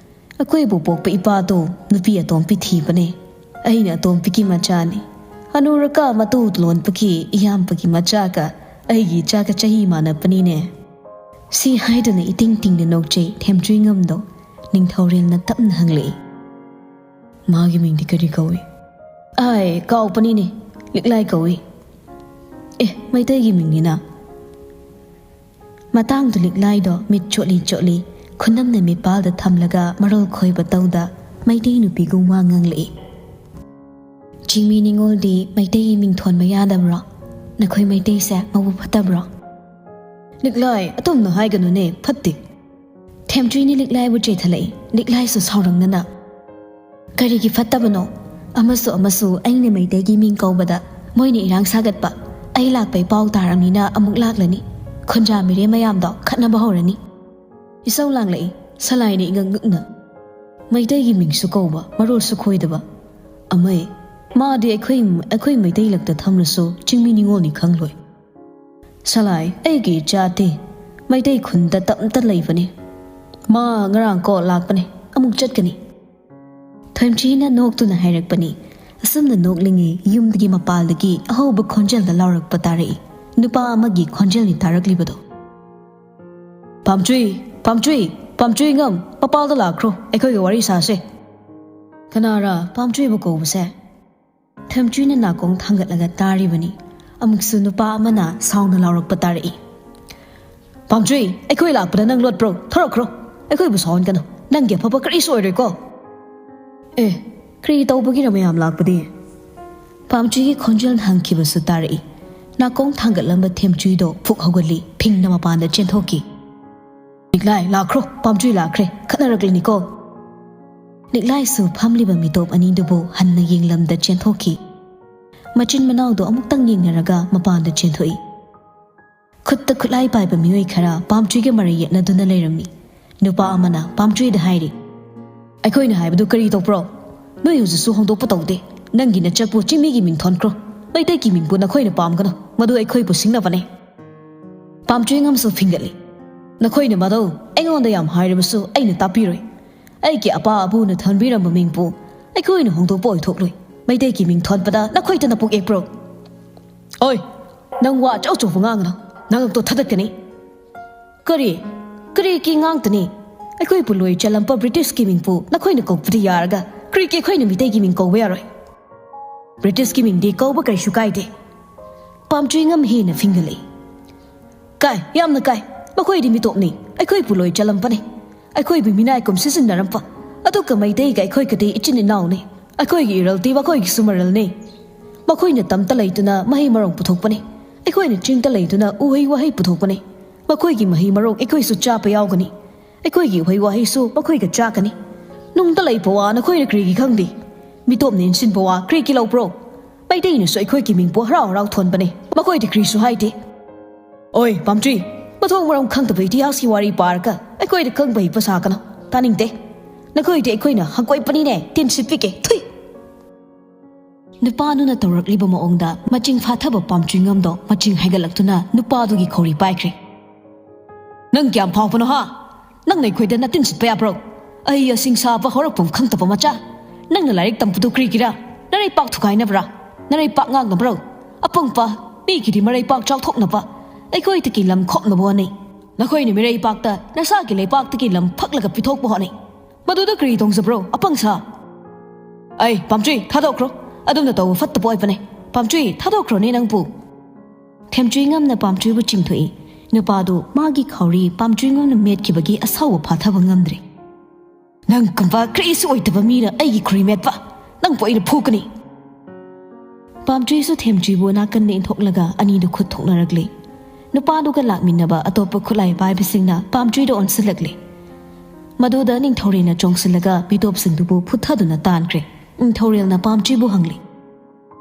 ꯑꯩꯈꯣꯏꯕꯨ ꯄꯣꯛꯄ ꯏꯄꯥꯗꯣ ꯅꯨꯄꯤ ꯑꯇꯣꯝꯕꯤ ꯊꯤꯕꯅꯦ꯫ ꯑꯩꯅ ꯑꯇꯣꯝꯕꯤꯒꯤ ꯃꯆꯥꯅꯤ꯫ ꯍꯅꯨꯔꯀꯥ ꯃꯇꯨ ꯂꯣꯟꯕꯒꯤ ꯏꯌꯥꯝꯕꯒꯤ ꯃꯆꯥꯒ ꯑꯩꯒꯤ ꯏꯆꯥꯒ ꯆꯍꯤ ꯃꯥꯟꯅꯕꯅꯤꯅꯦ"꯫ ꯁꯤ ꯍꯥꯏꯗꯨꯅ ꯏꯇꯤꯡ ꯇꯤꯡꯅ ꯅꯣꯛꯆꯩ ꯊꯦꯝꯆꯨꯏ ꯉꯝꯗꯣ꯫ ꯅꯤꯡꯊꯧꯔꯦꯜꯅ ꯇꯞꯅ ꯍꯪꯂꯛꯏ, "ꯃꯥꯒꯤ ꯃꯤꯡꯗꯤ ꯀꯔꯤ ꯀꯧꯏ?" "ꯑꯥꯏ, ꯀꯥꯎꯄꯅꯤꯅꯦ, ꯂꯤꯛꯂꯥꯏ ꯀꯧꯏ"꯫ "ꯑꯦ, ꯃꯩꯇꯩꯒꯤ ꯃꯤꯡꯅꯤꯅ꯫ ꯃꯇꯥꯡꯗꯨ ꯂꯤꯛꯂꯥꯏꯗꯣ ꯃꯤꯠ ꯆꯣꯠꯂꯤ ꯆꯣꯠꯂꯤ ꯈꯨꯅꯝꯅ ꯃꯤꯠꯄꯥꯜꯗ ꯊꯝꯂꯒ ꯃꯔꯣꯜ ꯈꯣꯏꯕ ꯇꯧꯗ ꯃꯩꯇꯩ ꯅꯨꯄꯤꯒꯨꯝ ꯋꯥ ꯉꯥꯡꯂꯛꯏ꯫ "ꯆꯤꯡꯃꯤ ꯅꯤꯉꯣꯜꯗꯤ ꯃꯩꯇꯩꯒꯤ ꯃꯤꯡ ꯊꯣꯟꯕ ꯌꯥꯗꯕ꯭ꯔꯣ? ꯅꯈꯣꯏ ꯃꯩꯇꯩꯁꯦ ꯃꯕꯨꯛ ꯐꯠꯇꯕ꯭ꯔꯣ?" "ꯂꯤꯛꯂꯥꯏ, ꯑꯗꯨꯝꯅ ꯍꯥꯏꯒꯅꯨꯅꯦ, ꯐꯠꯇꯦ!" ꯊꯦꯝꯆꯨꯏꯅ ꯂꯤꯛꯂꯥꯏꯕꯨ ꯆꯦꯊꯂꯛꯏ꯫ ꯂꯤꯛꯂꯥꯏꯁꯨ ꯁꯥꯎꯔꯪꯅꯅ, "ꯀꯔꯤꯒꯤ ꯐꯠꯇꯕꯅꯣ? ꯑꯃꯁꯨ ꯑꯃꯁꯨ ꯑꯩꯅ ꯃꯩꯇꯩꯒꯤ ꯃꯤꯡ ꯀꯧꯕꯗ ꯃꯣꯏꯅ ꯏꯔꯥꯡ ꯁꯥꯒꯠꯄ, ꯑꯩ ꯂꯥꯛꯄꯩ ꯄꯥꯎ ꯇꯥꯔꯕꯅꯤꯅ ꯑꯃꯨꯛ ꯂꯥꯛꯂꯅꯤ꯫ ꯈꯨꯟꯖꯥ ꯃꯤꯔꯦ ꯃꯌꯥꯝꯗꯣ ꯈꯠꯅꯕ ꯍꯧꯔꯅꯤ꯫" ꯏꯁꯧ ꯂꯥꯡꯂꯛꯏ꯫ ꯁꯂꯥꯏꯅ ꯏꯉꯛ ꯉꯛꯅ, "ꯃꯩꯇꯩꯒꯤ ꯃꯤꯡꯁꯨ ꯀꯧꯕ, ꯃꯔꯣꯜꯁꯨ ꯈꯣꯏꯗꯕ꯫ ꯑꯃꯩ, ꯃꯥꯗꯤ ꯑꯩꯈꯣꯏ, ꯑꯩꯈꯣꯏ ꯃꯩꯇꯩ ꯂꯛꯇ ꯊꯝꯂꯁꯨ ꯆꯤꯡꯃꯤ ꯅꯤꯉꯣꯜꯅꯤ ꯈꯪꯂꯣꯏ꯫" "ꯁꯂꯥꯏ, ꯑꯩꯒꯤ ꯏꯆꯥꯗꯤ ꯃꯩꯇꯩ ꯈꯨꯟꯗ ꯇꯞꯇ ꯂꯩꯕꯅꯤ꯫ ꯃꯥ ꯉꯔꯥꯡ ꯀꯣ ꯂꯥꯛꯄꯅꯤ, ꯑꯃꯨꯛ ꯆꯠꯀꯅꯤ꯫" ꯊꯣꯏꯝꯆꯤꯅ ꯅꯣꯛꯇꯨꯅ ꯍꯥꯏꯔꯛꯄꯅꯤ꯫ ꯑꯁꯨꯝꯅ ꯅꯣꯛꯂꯤꯉꯩ ꯌꯨꯝꯗꯒꯤ ꯃꯄꯥꯜꯗꯒꯤ ꯑꯍꯧꯕ ꯈꯣꯟꯖꯦꯜꯗ ꯂꯥꯎꯔꯛꯄ ꯇꯥꯔꯛꯏ꯫ ꯅꯨꯄꯥ ꯑꯃꯒꯤ ꯈꯣꯟꯖꯦꯜꯅꯤ ꯇꯥꯔꯛꯂꯤꯕꯗꯣ꯫ "ꯄꯥꯝꯆꯨꯏ, ꯄꯥꯝꯆꯨꯏ, ꯄꯥꯝꯆꯨꯏ ꯉꯝ, ꯃꯄꯥꯜꯗ ꯂꯥꯛꯈ꯭ꯔꯣ, ꯑꯩꯈꯣꯏꯒ ꯋꯥꯔꯤ ꯁꯥꯁꯦ꯫" "ꯀꯅꯥꯔ ꯄꯥꯝꯆꯨꯏꯕꯨ ꯀꯧꯕꯁꯦ?" ꯊꯣꯏꯝꯆꯨꯏꯅ ꯅꯥꯀꯣꯡ ꯊꯥꯡꯒꯠꯂꯒ ꯇꯥꯔꯤꯕꯅꯤ꯫ ꯑꯃꯨꯛꯁꯨ ꯅꯨꯄꯥ ꯑꯃꯅ ꯁꯥꯎꯅ ꯂꯥꯎꯔꯛꯄ ꯇꯥꯔꯛꯏ꯫ "ꯄꯥꯝꯆꯨꯏ, ꯑꯩꯈꯣꯏ ꯂꯥꯛꯄꯗ ꯅꯪ ꯂꯣꯠꯄ꯭ꯔꯣ? ꯊꯣꯔꯛꯈ꯭ꯔꯣ꯫ ꯑꯩꯈꯣꯏꯕꯨ ꯁꯥꯎꯍꯟꯒꯅꯨ꯫ ꯅꯪꯒꯤ ꯑꯐꯕ ꯀꯔꯤꯁꯨ ꯑꯣꯏꯔꯣꯏꯀꯣ꯫" "ꯑꯦ, ꯀꯔꯤ ꯇꯧꯕꯒꯤꯔ ꯃꯌꯥꯝ ꯂꯥꯛꯄꯗꯤ?" ꯄꯥꯝꯆꯨꯏꯒꯤ ꯈꯣꯟꯖꯦꯜ ꯍꯪꯈꯤꯕꯁꯨ ꯇꯥꯔꯛꯏ꯫ ꯅꯥꯀꯣꯡ ꯊꯥꯡꯒꯠꯂꯝꯕ ꯊꯦꯝꯆꯨꯏꯗꯣ ꯐꯨꯛ ꯍꯧꯒꯠꯂꯤ, ꯐꯤꯡꯅ ꯃꯄꯥꯟꯗ ꯆꯦꯟꯊꯣꯛꯈꯤ꯫ "ꯂꯤꯛꯂꯥꯏ, ꯂꯥꯛꯈ꯭ꯔꯣ, ꯄꯥꯝꯆꯨꯏ ꯂꯥꯛꯈ꯭ꯔꯦ, ꯈꯠꯅꯔꯛꯂꯅꯤꯀꯣ꯫" ꯂꯤꯛꯂꯥꯏꯁꯨ ꯐꯝꯂꯤꯕ ꯃꯤꯇꯣꯞ ꯑꯅꯤꯗꯨꯕꯨ ꯍꯟꯅ ꯌꯦꯡꯂꯝꯗ ꯆꯦꯟꯊꯣꯛꯈꯤ꯫ ꯃꯆꯤꯟ ꯃꯅꯥꯎꯗꯣ ꯑꯃꯨꯛꯇꯪ ꯌꯦꯡꯅꯔꯒ ꯃꯄꯥꯟꯗ ꯆꯦꯟꯊꯣꯛꯏ꯫ ꯈꯨꯠꯇ ꯈꯨꯠꯂꯥꯏ ꯄꯥꯏꯕ ꯃꯤꯑꯣꯏ ꯈꯔ ꯄꯥꯝꯆꯨꯏꯒ ꯃꯔꯩ ꯌꯦꯠꯅꯗꯨꯅ ꯂꯩꯔꯝꯃꯤ꯫ ꯅꯨꯄꯥ ꯑꯃꯅ ꯄꯥꯝꯆꯨꯏꯗ ꯍꯥꯏꯔꯤ, "ꯑꯩꯈꯣꯏꯅ ꯍꯥꯏꯕꯗꯨ ꯀꯔꯤ ꯇꯧꯕ꯭ꯔꯣ? ꯅꯣꯏ ꯍꯧꯖꯤꯛꯁꯨ ꯍꯣꯡꯗꯣꯛꯄ ꯇꯧꯗꯦ꯫ ꯅꯪꯒꯤ ꯅꯆꯠꯄꯨ ꯆꯤꯡꯃꯤꯒꯤ ꯃꯤꯡ ꯊꯣꯟꯈ꯭ꯔꯣ꯫ ꯃꯩꯇꯩꯒꯤ ꯃꯤꯡꯕꯨ ꯅꯈꯣꯏꯅ ꯄꯥꯝꯒꯅꯨ꯫ ꯃꯗꯨ ꯑꯩꯈꯣꯏꯕꯨ ꯁꯤꯡꯅꯕꯅꯦ꯫" ꯄꯥꯝꯆꯨꯏ ꯉꯝꯁꯨ ꯐꯤꯡꯒꯠꯂꯤ꯫ "ꯅꯈꯣꯏꯅ ꯃꯗꯨ ꯑꯩꯉꯣꯟꯗ ꯌꯥꯝ ꯍꯥꯏꯔꯕꯁꯨ ꯑꯩꯅ ꯇꯥꯛꯄꯤꯔꯣꯏ꯫ ꯑꯩꯒꯤ ꯑꯄꯥ ꯑꯕꯨꯅ ꯊꯣꯟꯕꯤꯔꯝꯕ ꯃꯤꯡꯕꯨ ꯑꯩꯈꯣꯏꯅ ꯍꯣꯡꯗꯣꯛꯄ ꯑꯣꯏꯊꯣꯛꯂꯣꯏ꯫ ꯃꯩꯇꯩꯒꯤ ꯃꯤꯡ ꯊꯣꯟꯕꯗ ꯅꯈꯣꯏꯇꯅ ꯄꯨꯛ ꯌꯦꯛꯄ꯭ꯔꯣ?" "ꯑꯣꯏ, ꯅꯪ ꯋꯥ ꯑꯆꯧ ꯑꯆꯧꯕ ꯉꯥꯡꯒꯅꯨ, ꯅꯉꯛꯇꯣ ꯊꯗꯠꯀꯅꯤ꯫" "ꯀꯔꯤ? ꯀꯔꯤꯒꯤ ꯉꯥꯡꯇꯅꯤ? ꯑꯩꯈꯣꯏꯕꯨ ꯂꯣꯏ ꯆꯜꯂꯝꯕ ꯕ꯭ꯔꯤꯇꯤꯁꯀꯤ ꯃꯤꯡꯕꯨ ꯅꯈꯣꯏꯅ ꯀꯧꯕꯗꯤ ꯌꯥꯔꯒ ꯀꯔꯤꯒꯤ ꯑꯩꯈꯣꯏꯅ ꯃꯤꯇꯩꯒꯤ ꯃꯤꯡ ꯀꯧꯕ ꯌꯥꯔꯣꯏ?" "ꯕ꯭ꯔꯤꯇꯤꯁꯀꯤ ꯃꯤꯡꯗꯤ ꯀꯧꯕ ꯀꯔꯤꯁꯨ ꯀꯥꯏꯗꯦ꯫" ꯄꯥꯝꯆꯨꯏꯉꯝ ꯍꯦꯟꯅ ꯐꯤꯡꯒꯠꯂꯛꯏ꯫ "ꯀꯥꯏ, ꯌꯥꯝꯅ ꯀꯥꯏ꯫ ꯃꯈꯣꯏꯗꯤ ꯃꯤꯇꯣꯞꯅꯤ꯫ ꯑꯩꯈꯣꯏ ꯄꯨꯂꯣꯏ ꯆꯂꯝꯕꯅꯤ꯫ ꯑꯩꯈꯣꯏꯕꯨ ꯃꯤꯅꯥꯏ ꯀꯨꯝ ꯁꯤꯖꯤꯟꯅꯔꯝꯕ꯫ ꯑꯗꯨꯒ ꯃꯩꯇꯩꯒ ꯑꯩꯈꯣꯏꯒꯗꯤ ꯏꯆꯤꯟ ꯏꯅꯥꯎꯅꯤ꯫ ꯑꯩꯈꯣꯏꯒꯤ ꯏꯔꯜꯗꯤ ꯃꯈꯣꯏꯒꯤꯁꯨ ꯃꯔꯜꯅꯤ꯫ ꯃꯈꯣꯏꯅ ꯇꯝꯇ ꯂꯩꯗꯨꯅ ꯃꯍꯩ ꯃꯔꯣꯡ ꯄꯨꯊꯣꯛꯄꯅꯤ꯫ ꯑꯩꯈꯣꯏꯅ ꯆꯤꯡꯗ ꯂꯩꯗꯨꯅ ꯎꯍꯩ ꯋꯥꯍꯩ ꯄꯨꯊꯣꯛꯄꯅꯤ꯫ ꯃꯈꯣꯏꯒꯤ ꯃꯍꯩ ꯃꯔꯣꯡ ꯑꯩꯈꯣꯏꯁꯨ ꯆꯥꯕ ꯌꯥꯎꯒꯅꯤ꯫ ꯑꯩꯈꯣꯏꯒꯤ ꯎꯍꯩ ꯋꯥꯍꯩꯁꯨ ꯃꯈꯣꯏꯒ ꯆꯥꯒꯅꯤ꯫ ꯅꯨꯡꯗ ꯂꯩꯕ ꯋꯥ ꯅꯈꯣꯏꯅ ꯀꯔꯤꯒꯤ ꯈꯪꯗꯦ? ꯃꯤꯇꯣꯞꯅ ꯏꯟꯁꯤꯟꯕ ꯋꯥ ꯀꯔꯤꯒꯤ ꯂꯧꯕ꯭ꯔꯣ? ꯃꯩꯇꯩꯅꯁꯨ ꯑꯩꯈꯣꯏꯒꯤ ꯃꯤꯡꯕꯨ ꯍꯔꯥꯎ ꯍꯔꯥꯎ ꯊꯣꯟꯕꯅꯤ꯫ ꯃꯈꯣꯏꯗꯤ ꯀꯔꯤꯁꯨ ꯍꯥꯏꯗꯦ꯫ ꯑꯣꯏ, ꯄꯥꯝꯇ꯭ꯔꯤ, ꯃꯊꯣꯡ ꯃꯔꯝ ꯈꯪꯗꯕ ꯏꯇꯤꯍꯥꯁꯀꯤ ꯋꯥꯔꯤ ꯄꯥꯔꯒ ꯑꯩꯈꯣꯏꯗ ꯈꯪꯕ ꯍꯩꯕ ꯁꯥꯒꯅꯨ꯫ ꯇꯥꯅꯤꯡꯗꯦ꯫ ꯅꯈꯣꯏꯗꯤ ꯑꯩꯈꯣꯏꯅ ꯍꯪꯒꯣꯏꯕꯅꯤꯅꯦ, ꯇꯤꯟ ꯁꯤꯠꯄꯤꯒꯦ, ꯊꯨꯏ! ꯅꯨꯄꯥꯗꯨꯅ ꯇꯧꯔꯛꯂꯤꯕ ꯃꯑꯣꯡꯗ ꯃꯆꯤꯡ ꯐꯥꯊꯕ ꯄꯥꯝꯇ꯭ꯔꯤꯉꯝꯗꯣ ꯃꯆꯤꯡ ꯍꯥꯏꯒꯠꯂꯛꯇꯨꯅ ꯅꯨꯄꯥꯗꯨꯒꯤ ꯈꯧꯔꯤ ꯄꯥꯏꯈ꯭ꯔꯦ꯫ "ꯅꯪ ꯀꯌꯥꯝ ꯐꯥꯎꯕꯅꯣ ꯍꯥ? ꯅꯪꯅ ꯑꯩꯈꯣꯏꯗ ꯅꯇꯤꯟ ꯁꯤꯠꯄ ꯌꯥꯕ꯭ꯔꯣ? ꯑꯩ ꯑꯁꯤꯡ ꯁꯥꯕ ꯍꯧꯔꯛꯐꯝ ꯈꯪꯗꯕ ꯃꯆꯥ꯫ ꯅꯪꯅ ꯂꯥꯏꯔꯤꯛ ꯇꯝꯕꯗꯨ ꯀꯔꯤꯒꯤꯔꯥ? ꯅꯔꯩꯄꯥꯛ ꯊꯨꯒꯥꯏꯅꯕ꯭ꯔꯥ? ꯅꯔꯩꯄꯥꯛ ꯉꯥꯡꯅꯕ꯭ꯔꯣ? ꯑꯄꯪꯕ, ꯃꯤꯒꯤꯗꯤ ꯃꯔꯩꯄꯥꯛ ꯆꯥꯎꯊꯣꯛꯅꯕ ꯑꯩꯈꯣꯏꯗꯒꯤ ꯂꯝ ꯈꯣꯞꯅꯕ ꯍꯣꯠꯅꯩ꯫ ꯅꯈꯣꯏꯅ ꯃꯤꯔꯩꯄꯥꯛꯇ ꯅꯁꯥꯒꯤ ꯂꯩꯄꯥꯛꯇꯒꯤ ꯂꯝ ꯐꯛꯂꯒ ꯄꯤꯊꯣꯛꯄ ꯍꯣꯠꯅꯩ꯫ ꯃꯗꯨꯗ ꯀꯔꯤ ꯇꯣꯡꯖꯕ꯭ꯔꯣ, ꯑꯄꯪ ꯁꯥ?" "ꯑꯩ, ꯄꯥꯝꯇ꯭ꯔꯤ, ꯊꯥꯗꯣꯛꯈ꯭ꯔꯣ꯫ ꯑꯗꯨꯝꯅ ꯇꯧꯕ ꯐꯠꯇꯕ ꯑꯣꯏꯕꯅꯦ꯫ ꯄꯥꯝꯇ꯭ꯔꯤ, ꯊꯥꯗꯣꯛꯈ꯭ꯔꯣꯅꯦ ꯅꯪꯕꯨ!" ꯊꯦꯝꯆꯨꯏꯉꯝꯅ ꯄꯥꯝꯇ꯭ꯔꯤꯕꯨ ꯆꯤꯡꯊꯣꯛꯏ꯫ ꯅꯨꯄꯥꯗꯨ ꯃꯥꯒꯤ ꯈꯧꯔꯤ ꯄꯥꯝꯇ꯭ꯔꯤꯉꯝꯅ ꯃꯦꯠꯈꯤꯕꯒꯤ ꯑꯁꯥꯎꯕ ꯐꯥꯊꯕ ꯉꯝꯗ꯭ꯔꯦ꯫ "ꯅꯪꯒꯨꯝꯕ ꯀꯔꯤꯁꯨ ꯑꯣꯏꯗꯕ ꯃꯤꯅ ꯑꯩꯒꯤ ꯈꯧꯔꯤ ꯃꯦꯠꯄ? ꯅꯪꯕꯨ ꯑꯩꯅ ꯐꯨꯒꯅꯤ!" ꯄꯥꯝꯇ꯭ꯔꯤꯁꯨ ꯊꯦꯝꯆꯨꯏꯕꯨ ꯅꯥꯀꯟꯗ ꯏꯟꯊꯣꯛꯂꯒ ꯑꯅꯤꯗꯨ ꯈꯨꯠ ꯊꯣꯛꯅꯔꯛꯂꯦ꯫ ꯅꯨꯄꯥꯗꯨꯒ ꯂꯥꯛꯃꯤꯟꯅꯕ ꯑꯇꯣꯞꯄ ꯈꯨꯠꯂꯥꯏ ꯄꯥꯏꯕꯁꯤꯡꯅ ꯄꯥꯝꯇ꯭ꯔꯤꯗ ꯑꯣꯟꯁꯤꯜꯂꯛꯂꯦ꯫ ꯃꯗꯨꯗ ꯅꯤꯡꯊꯧꯔꯦꯜꯅ ꯆꯣꯡꯁꯤꯜꯂꯒ ꯃꯤꯇꯣꯞꯁꯤꯡꯗꯨꯕꯨ ꯐꯨꯊꯗꯨꯅ ꯇꯥꯟꯈ꯭ꯔꯦ꯫ ꯅꯤꯡꯊꯧꯔꯦꯜꯅ ꯄꯥꯝꯇ꯭ꯔꯤꯕꯨ ꯍꯪꯂꯤ,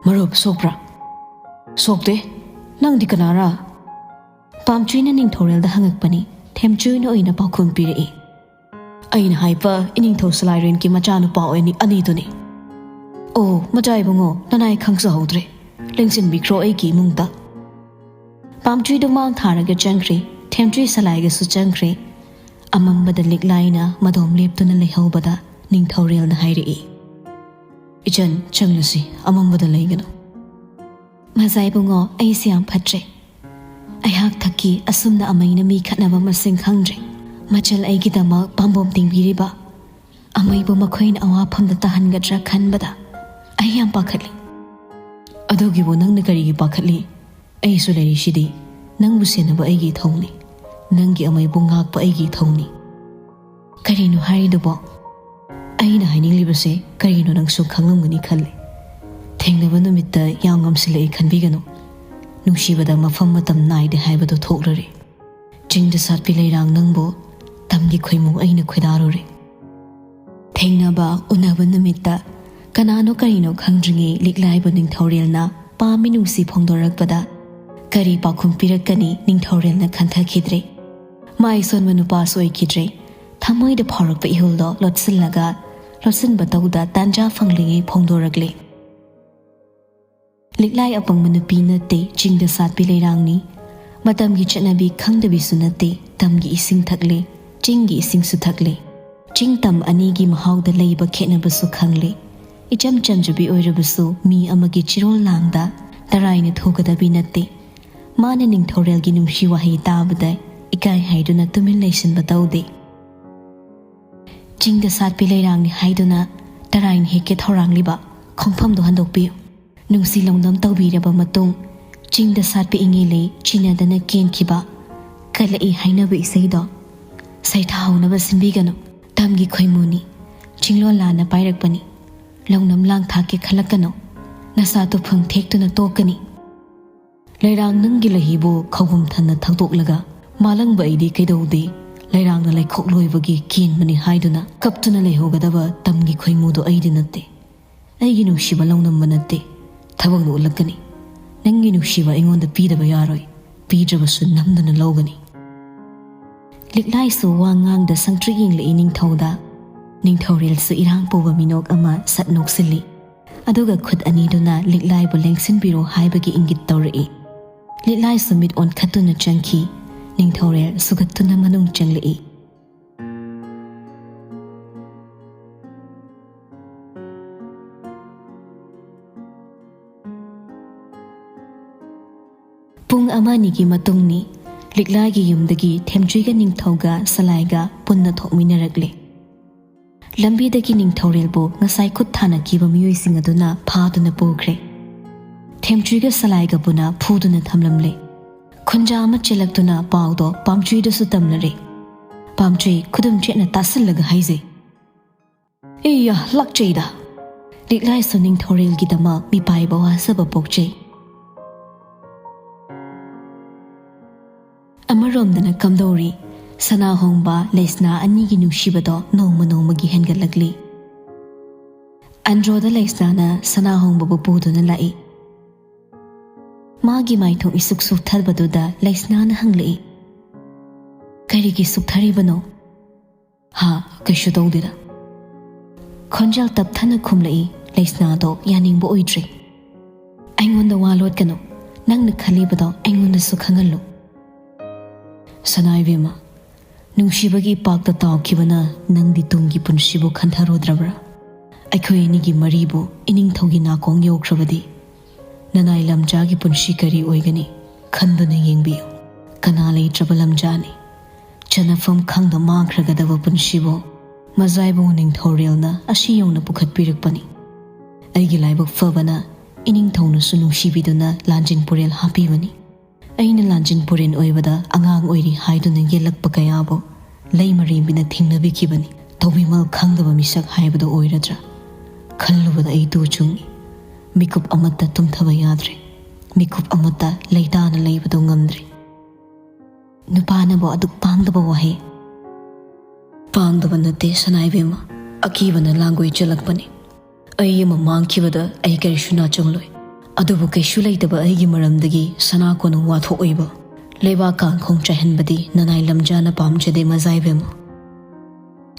"ꯃꯔꯨꯞ, ꯁꯣꯛꯄ꯭ꯔꯥ?" "ꯁꯣꯛꯇꯦ꯫ ꯅꯪꯗꯤ ꯀꯅꯥꯔꯥ?" ꯄꯥꯝꯇ꯭ꯔꯤꯅ ꯅꯤꯡꯊꯧꯔꯦꯜꯗ ꯍꯪꯉꯛꯄꯅꯤ꯫ ꯊꯦꯝꯆꯨꯏꯅ ꯑꯣꯏꯅ ꯄꯥꯎꯈꯨꯝ ꯄꯤꯔꯛꯏ꯫ "ꯑꯩꯅ ꯍꯥꯏꯕ ꯏꯅꯤꯡꯊꯧ ꯁꯂꯥꯏꯔꯦꯟꯒꯤ ꯃꯆꯥꯅꯨꯄꯥ ꯑꯣꯏꯅꯤ ꯑꯅꯤꯗꯨꯅꯤ꯫" "ꯑꯣ, ꯃꯆꯥ ꯏꯕꯨꯡꯉꯣ, ꯅꯅꯥꯏ ꯈꯪꯖꯍꯧꯗ꯭ꯔꯦ꯫ ꯂꯦꯡꯁꯤꯟꯕꯤꯈ꯭ꯔꯣ ꯑꯩꯒꯤ ꯏꯃꯨꯡꯗ꯫" ꯄꯥꯝꯇ꯭ꯔꯤꯗꯨ ꯃꯥꯡ ꯊꯥꯔꯒ ꯆꯪꯈ꯭ꯔꯦ꯫ ꯊꯦꯝꯆꯨꯏ ꯁꯂꯥꯏꯒꯁꯨ ꯆꯪꯈ꯭ꯔꯦ꯫ ꯑꯃꯝꯕꯗ ꯂꯤꯛꯂꯥꯏꯅ ꯃꯗꯣꯝ ꯂꯦꯞꯇꯨꯅ ꯂꯩꯍꯧꯕꯗ ꯅꯤꯡꯊꯧꯔꯦꯜꯅ ꯍꯥꯏꯔꯛꯏ, "ꯏꯆꯟ, ꯆꯪꯂꯁꯤ, ꯑꯃꯝꯕꯗ ꯂꯩꯒꯅꯨ꯫" "ꯃꯆꯥ ꯏꯕꯨꯡꯉꯣ, ꯑꯩꯁꯦ ꯌꯥꯝ ꯐꯠꯇ꯭ꯔꯦ꯫ ꯑꯩꯍꯥꯛ ꯊꯛꯀꯤ ꯑꯁꯨꯝꯅ ꯑꯃꯩꯅ ꯃꯤ ꯈꯠꯅꯕ ꯃꯁꯤꯡ ꯈꯪꯗ꯭ꯔꯦ꯫ ꯃꯆꯜ ꯑꯩꯒꯤꯗꯃꯛ ꯄꯥꯝꯕꯣꯝ ꯇꯤꯡꯕꯤꯔꯤꯕ ꯑꯃꯩꯕꯨ ꯃꯈꯣꯏꯅ ꯑꯋꯥꯐꯝꯗ ꯇꯥꯍꯟꯒꯗ꯭ꯔꯥ ꯈꯟꯕꯗ ꯑꯩ ꯌꯥꯝ ꯄꯥꯈꯠꯂꯤ꯫" "ꯑꯗꯨꯒꯤꯕꯨ ꯅꯪꯅ ꯀꯔꯤꯒꯤ ꯄꯥꯈꯠꯂꯤ? ꯑꯩꯁꯨ ꯂꯩꯔꯤꯁꯤꯗꯤ꯫ ꯅꯪꯕꯨ ꯁꯦꯟꯅꯕ ꯑꯩꯒꯤ ꯏꯊꯧꯅꯤ꯫ ꯅꯪꯒꯤ ꯑꯃꯩꯕꯨ ꯉꯥꯛꯄ ꯑꯩꯒꯤ ꯏꯊꯧꯅꯤ꯫ ꯀꯔꯤꯅꯣ ꯍꯥꯏꯔꯤꯗꯨꯕꯣ? ꯑꯩꯅ ꯍꯥꯏꯅꯤꯡꯂꯤꯕꯁꯦ ꯀꯔꯤꯅꯣ ꯅꯪꯁꯨ ꯈꯪꯂꯝꯒꯅꯤ ꯈꯜꯂꯤ꯫ ꯊꯦꯡꯅꯕ ꯅꯨꯃꯤꯠꯇ ꯌꯥꯝ ꯉꯝꯁꯤꯜꯂꯛꯏ ꯈꯟꯕꯤꯒꯅꯨ꯫ ꯅꯨꯡꯁꯤꯕꯗ ꯃꯐꯝ ꯃꯇꯝ ꯅꯥꯏꯗꯦ ꯍꯥꯏꯕꯗꯨ ꯊꯣꯛꯂꯔꯦ꯫ ꯆꯤꯡꯗ ꯁꯥꯠꯄꯤ ꯂꯩꯔꯥꯡ ꯅꯪꯕꯨ ꯇꯝꯒꯤ ꯈꯣꯏꯃꯨ ꯑꯩꯅ ꯈꯣꯏꯗꯥꯔꯨꯔꯦ꯫ ꯊꯦꯡꯅꯕ ꯎꯅꯕ ꯅꯨꯃꯤꯠꯇ ꯀꯅꯥꯅꯣ ꯀꯔꯤꯅꯣ ꯈꯪꯗ꯭ꯔꯤꯉꯩ ꯂꯤꯛꯂꯥꯏꯕꯨ ꯅꯤꯡꯊꯧꯔꯦꯜꯅ ꯄꯥꯝꯃꯤ ꯅꯨꯡꯁꯤ ꯐꯣꯡꯗꯣꯔꯛꯄꯗ ꯀꯔꯤ ꯄꯥꯎꯈꯨꯝ ꯄꯤꯔꯛꯀꯅꯤ ꯅꯤꯡꯊꯧꯔꯦꯜꯅ ꯈꯟꯊꯈꯤꯗ꯭ꯔꯦ꯫ ꯃꯥꯏ ꯁꯣꯟꯕ ꯅꯨꯄꯥꯁꯨ ꯑꯣꯏꯈꯤꯗ꯭ꯔꯦ꯫ ꯊꯃꯣꯏꯗ ꯐꯥꯎꯔꯛꯄ ꯏꯍꯨꯜꯗꯣ ꯂꯣꯠꯁꯤꯜꯂꯒ ꯂꯣꯠꯁꯤꯟꯕ ꯇꯧꯗ ꯇꯥꯟꯖꯥ ꯐꯪꯂꯤꯉꯩ ꯐꯣꯡꯗꯣꯔꯛꯂꯦ꯫ ꯂꯤꯛꯂꯥꯏ ꯑꯄꯪꯕ ꯅꯨꯄꯤ ꯅꯠꯇꯦ, ꯆꯤꯡꯗ ꯁꯥꯠꯄꯤ ꯂꯩꯔꯥꯡꯅꯤ꯫ ꯃꯇꯝꯒꯤ ꯆꯠꯅꯕꯤ ꯈꯪꯗꯕꯤꯁꯨ ꯅꯠꯇꯦ, ꯇꯝꯒꯤ ꯏꯁꯤꯡ ꯊꯛꯂꯦ, ꯆꯤꯡꯒꯤ ꯏꯁꯤꯡꯁꯨ ꯊꯛꯂꯦ꯫ ꯆꯤꯡ ꯇꯝ ꯑꯅꯤꯒꯤ ꯃꯍꯥꯎꯗ ꯂꯩꯕ ꯈꯦꯠꯅꯕꯁꯨ ꯈꯪꯂꯦ꯫ ꯏꯆꯝ ꯆꯝꯖꯕꯤ ꯑꯣꯏꯔꯕꯁꯨ ꯃꯤ ꯑꯃꯒꯤ ꯆꯤꯔꯣꯜ ꯂꯥꯡꯗ ꯇꯔꯥꯏꯅ ꯊꯨꯒꯗꯕꯤ ꯅꯠꯇꯦ꯫ ꯃꯥꯅ ꯅꯤꯡꯊꯧꯔꯦꯜꯒꯤ ꯅꯨꯡꯁꯤ ꯋꯥꯍꯩ ꯇꯥꯕꯗ ꯏꯀꯥꯏ ꯍꯥꯏꯗꯨꯅ ꯇꯨꯃꯤꯟ ꯂꯩꯁꯤꯟꯕ ꯇꯧꯗꯦ꯫ ꯆꯤꯡꯗ ꯁꯥꯠꯄꯤ ꯂꯩꯔꯥꯡꯅꯤ ꯍꯥꯏꯗꯨꯅ ꯇꯔꯥꯏꯅ ꯍꯦꯛꯀꯦ ꯊꯧꯔꯥꯡꯂꯤꯕ ꯈꯣꯡꯐꯝꯗꯨ ꯍꯟꯗꯣꯛꯄꯤꯌꯨ꯫ ꯅꯨꯡꯁꯤ ꯂꯧꯅꯝ ꯇꯧꯕꯤꯔꯕ ꯃꯇꯨꯡ, ꯆꯤꯡꯗ ꯁꯥꯠꯄꯤ ꯏꯉꯦꯂꯩ ꯆꯤꯟꯅꯗꯅ ꯀꯦꯟꯈꯤꯕ, ꯀꯜꯂꯛꯏ ꯍꯥꯏꯅꯕ ꯏꯁꯩꯗꯣ ꯁꯩꯊꯥꯍꯧꯅꯕ ꯁꯤꯟꯕꯤꯒꯅꯨ꯫ ꯇꯝꯒꯤ ꯈꯣꯏꯃꯨꯅꯤ, ꯆꯤꯡꯂꯣꯜ ꯂꯥꯟꯅ ꯄꯥꯏꯔꯛꯄꯅꯤ꯫ ꯂꯧꯅꯝ ꯂꯥꯡ ꯊꯥꯛꯀꯦ ꯈꯜꯂꯛꯀꯅꯨ, ꯅꯁꯥ ꯇꯨꯐꯝ ꯊꯦꯛꯇꯨꯅ ꯇꯣꯛꯀꯅꯤ꯫ ꯂꯩꯔꯥꯡ ꯅꯪꯒꯤ ꯂꯩꯍꯤꯕꯨ ꯈꯧꯕꯨꯝ ꯊꯟꯅ ꯊꯛꯇꯣꯛꯂꯒ ꯃꯥꯂꯪꯕ ꯑꯩꯗꯤ ꯀꯩꯗꯧꯗꯦ, ꯂꯩꯔꯥꯡꯅ ꯂꯩꯈꯣꯛ ꯂꯣꯏꯕꯒꯤ ꯀꯦꯟꯕꯅꯤ ꯍꯥꯏꯗꯨꯅ ꯀꯞꯇꯨꯅ ꯂꯩꯍꯧꯒꯗꯕ ꯇꯝꯒꯤ ꯈꯣꯏꯃꯨꯗꯣ ꯑꯩꯗꯤ ꯅꯠꯇꯦ꯫ ꯑꯩꯒꯤ ꯅꯨꯡꯁꯤꯕ ꯂꯧꯅꯝꯕ ꯅꯠꯇꯦ꯫ ꯊꯕꯛꯅ ꯎꯠꯂꯛꯀꯅꯤ꯫ ꯅꯪꯒꯤ ꯅꯨꯡꯁꯤꯕ ꯑꯩꯉꯣꯟꯗ ꯄꯤꯗꯕ ꯌꯥꯔꯣꯏ꯫ ꯄꯤꯗ꯭ꯔꯕꯁꯨ ꯅꯝꯗꯨꯅ ꯂꯧꯒꯅꯤ꯫ ꯂꯤꯛꯂꯥꯏꯁꯨ ꯋꯥ ꯉꯥꯡꯗ ꯁꯪꯇ꯭ꯔꯤꯛ ꯌꯦꯡꯂꯛꯏ ꯅꯤꯡꯊꯧꯗ꯫ ꯅꯤꯡꯊꯧꯔꯦꯜꯁꯨ ꯏꯔꯥꯡ ꯄꯨꯕ ꯃꯤꯅꯣꯛ ꯑꯃ ꯁꯠ ꯅꯣꯛꯁꯤꯜꯂꯤ꯫ ꯑꯗꯨꯒ ꯈꯨꯠ ꯑꯅꯤꯗꯨꯅ ꯂꯤꯛꯂꯥꯏꯕꯨ ꯂꯦꯡꯁꯤꯟꯕꯤꯔꯣ ꯍꯥꯏꯕꯒꯤ ꯏꯪꯒꯤꯠ ꯇꯧꯔꯛꯏ꯫ ꯂꯤꯛꯂꯥꯏꯁꯨ ꯃꯤꯠ ꯑꯣꯟꯈꯠꯇꯨꯅ ꯆꯪꯈꯤ꯫ ꯅꯤꯡꯊꯧꯔꯦꯜ ꯁꯨꯒꯠꯇꯨꯅ ꯃꯅꯨꯡ ꯆꯪꯂꯛꯏ꯫ ꯄꯨꯡ ꯑꯃ ꯑꯅꯤꯒꯤ ꯃꯇꯨꯡꯅꯤ꯫ ꯂꯤꯛꯂꯥꯒꯤ ꯌꯨꯝꯗꯒꯤ ꯊꯦꯝꯆꯨꯏꯒ ꯅꯤꯡꯊꯧꯒ ꯁꯂꯥꯏꯒ ꯄꯨꯟꯅ ꯊꯣꯛꯃꯤꯟꯅꯔꯛꯂꯦ꯫ ꯂꯝꯕꯤꯗꯒꯤ ꯅꯤꯡꯊꯧꯔꯦꯜꯕꯨ ꯉꯁꯥꯏ ꯈꯨꯠ ꯊꯥꯅꯈꯤꯕ ꯃꯤꯑꯣꯏꯁꯤꯡ ꯑꯗꯨꯅ ꯐꯥꯗꯨꯅ ꯄꯨꯈ꯭ꯔꯦ꯫ ꯊꯦꯝꯆꯨꯏꯒ ꯁꯂꯥꯏꯒ ꯄꯨꯅ ꯐꯨꯗꯨꯅ ꯊꯝꯂꯝꯂꯦ꯫ ꯈꯣꯟꯖꯥ ꯑꯃ ꯆꯦꯜꯂꯛꯇꯨꯅ ꯄꯥꯎꯗꯣ ꯄꯥꯝꯆꯨꯏꯗꯁꯨ ꯇꯝꯅꯔꯦ꯫ ꯄꯥꯝꯆꯨꯏ ꯈꯨꯗꯨꯝ ꯆꯦꯠꯅ ꯇꯥꯁꯤꯜꯂꯒ ꯍꯥꯏꯖꯩ, "ꯏꯌꯥ, ꯂꯥꯛꯆꯩꯗ꯫ ꯂꯤꯛꯂꯥꯏꯁꯣ ꯅꯤꯡꯊꯧꯔꯦꯜꯒꯤꯗꯃꯛ ꯃꯤꯄꯥꯏꯕ ꯋꯥꯖꯕ ꯄꯣꯛꯆꯩ꯫" ꯑꯃꯔꯣꯝꯗꯅ ꯀꯝꯗꯧꯔꯤ, ꯁꯅꯥ ꯍꯣꯡꯕ ꯂꯩꯁꯅꯥ ꯑꯅꯤꯒꯤ ꯅꯨꯡꯁꯤꯕꯗꯣ ꯅꯣꯡꯃ ꯅꯣꯡꯃꯒꯤ ꯍꯦꯟꯒꯠꯂꯛꯂꯤ꯫ ꯑꯟꯗ꯭ꯔꯣꯗ ꯂꯩꯁꯅꯥꯅ ꯁꯅꯥ ꯍꯣꯡꯕꯕꯨ ꯄꯨꯗꯨꯅ ꯂꯥꯛꯏ꯫ ꯃꯥꯒꯤ ꯃꯥꯏꯊꯣꯡ ꯏꯁꯨꯛ ꯁꯨꯛꯊꯕꯗꯨꯗ ꯂꯩꯁꯅꯥꯅ ꯍꯪꯂꯛꯏ, "ꯀꯔꯤꯒꯤ ꯁꯨꯛꯊꯔꯤꯕꯅꯣ?" "ꯍꯥ, ꯀꯩꯁꯨ ꯇꯧꯗꯦꯗ꯫" ꯈꯣꯟꯖꯦꯜ ꯇꯞꯊꯅ ꯈꯨꯝꯂꯛꯏ ꯂꯩꯁꯅꯥꯗꯣ ꯌꯥꯅꯤꯡꯕ ꯑꯣꯏꯗ꯭ꯔꯦ꯫ "ꯑꯩꯉꯣꯟꯗ ꯋꯥ ꯂꯣꯠꯀꯅꯨ, ꯅꯪꯅ ꯈꯜꯂꯤꯕꯗꯣ ꯑꯩꯉꯣꯟꯗꯁꯨ ꯈꯪꯍꯜꯂꯨ꯫" "ꯁꯅꯥ ꯏꯕꯦꯝꯃ, ꯅꯨꯡꯁꯤꯕꯒꯤ ꯏꯄꯥꯛꯇ ꯇꯥꯎꯈꯤꯕꯅ ꯅꯪꯗꯤ ꯇꯨꯡꯒꯤ ꯄꯨꯟꯁꯤꯕꯨ ꯈꯟꯊꯔꯨꯗ꯭ꯔꯕ꯭ꯔꯥ? ꯑꯩꯈꯣꯏ ꯑꯅꯤꯒꯤ ꯃꯔꯤꯕꯨ ꯏꯅꯤꯡꯊꯧꯒꯤ ꯅꯥꯀꯣꯡ ꯌꯧꯈ꯭ꯔꯕꯗꯤ ꯅꯅꯥꯏ ꯂꯝꯖꯥꯒꯤ ꯄꯨꯟꯁꯤ ꯀꯔꯤ ꯑꯣꯏꯒꯅꯤ? ꯈꯟꯗꯨꯅ ꯌꯦꯡꯕꯤꯌꯨ꯫ ꯀꯅꯥ ꯂꯩꯇ꯭ꯔꯕ ꯂꯝꯖꯥꯅꯤ꯫ ꯆꯟꯅꯐꯝ ꯈꯪꯗ ꯃꯥꯡꯈ꯭ꯔꯒꯗꯕ ꯄꯨꯟꯁꯤꯕꯨ ꯃꯖꯥꯏꯕꯨꯡ ꯅꯤꯡꯊꯧꯔꯦꯜꯅ ꯑꯁꯤ ꯌꯧꯅ ꯄꯨꯈꯠꯄꯤꯔꯛꯄꯅꯤ꯫ ꯑꯩꯒꯤ ꯂꯥꯏꯕꯛ ꯐꯕꯅ ꯏꯅꯤꯡꯊꯧꯅꯁꯨ ꯅꯨꯡꯁꯤꯕꯤꯗꯨꯅ ꯂꯥꯟꯖꯤꯟ ꯄꯨꯔꯦꯜ ꯍꯥꯞꯄꯤꯕꯅꯤ꯫ ꯑꯩꯅ ꯂꯥꯟꯖꯤꯟ ꯄꯨꯔꯦꯜ ꯑꯣꯏꯕꯗ ꯑꯉꯥꯡ ꯑꯣꯏꯔꯤ ꯍꯥꯏꯗꯨꯅ ꯌꯦꯜꯂꯛꯄ ꯀꯌꯥꯕꯨ ꯂꯩꯃꯔꯦꯝꯕꯤꯅ ꯊꯦꯡꯅꯕꯤꯈꯤꯕꯅꯤ꯫ ꯇꯧꯕꯤꯃꯜ ꯈꯪꯗꯕ ꯃꯤꯁꯛ ꯍꯥꯏꯕꯗꯨ ꯑꯣꯏꯔꯗ꯭ꯔꯥ ꯈꯜꯂꯨꯕꯗ ꯑꯩ ꯇꯨ ꯆꯨꯡꯏ꯫ ꯃꯤꯀꯨꯞ ꯑꯃꯠꯇ ꯇꯨꯝꯊꯕ ꯌꯥꯗ꯭ꯔꯦ꯫ ꯃꯤꯀꯨꯞ ꯑꯃꯠꯇ ꯂꯩꯇꯥꯅ ꯂꯩꯕꯗꯨ ꯉꯝꯗ꯭ꯔꯦ꯫ ꯅꯨꯄꯥꯅꯕꯨ ꯑꯗꯨꯛ ꯄꯥꯡꯗꯕ ꯋꯥꯍꯩ꯫ ꯄꯥꯡꯗꯕ ꯅꯠꯇꯦ ꯁꯅꯥ ꯏꯕꯦꯝꯃ, ꯑꯀꯤꯕꯅ ꯂꯥꯡꯒꯣꯏ ꯆꯦꯜꯂꯛꯄꯅꯤ꯫ ꯑꯩ ꯑꯃ ꯃꯥꯡꯈꯤꯕꯗ ꯑꯩ ꯀꯔꯤꯁꯨ ꯅꯥꯆꯨꯡꯂꯣꯏ꯫ ꯑꯗꯨꯕꯨ ꯀꯩꯁꯨ ꯂꯩꯇꯕ ꯑꯩꯒꯤ ꯃꯔꯝꯗꯒꯤ ꯁꯅꯥ ꯀꯣꯅꯨꯡ ꯋꯥꯊꯣꯛꯑꯣꯏꯕ, ꯂꯩꯕꯥꯛ ꯀꯥꯡꯈꯣꯡ ꯆꯥꯏꯍꯟꯕꯗꯤ ꯅꯅꯥꯏ ꯂꯝꯖꯥꯅ ꯄꯥꯝꯖꯗꯦ ꯃꯖꯥꯏꯕꯦꯝꯃ꯫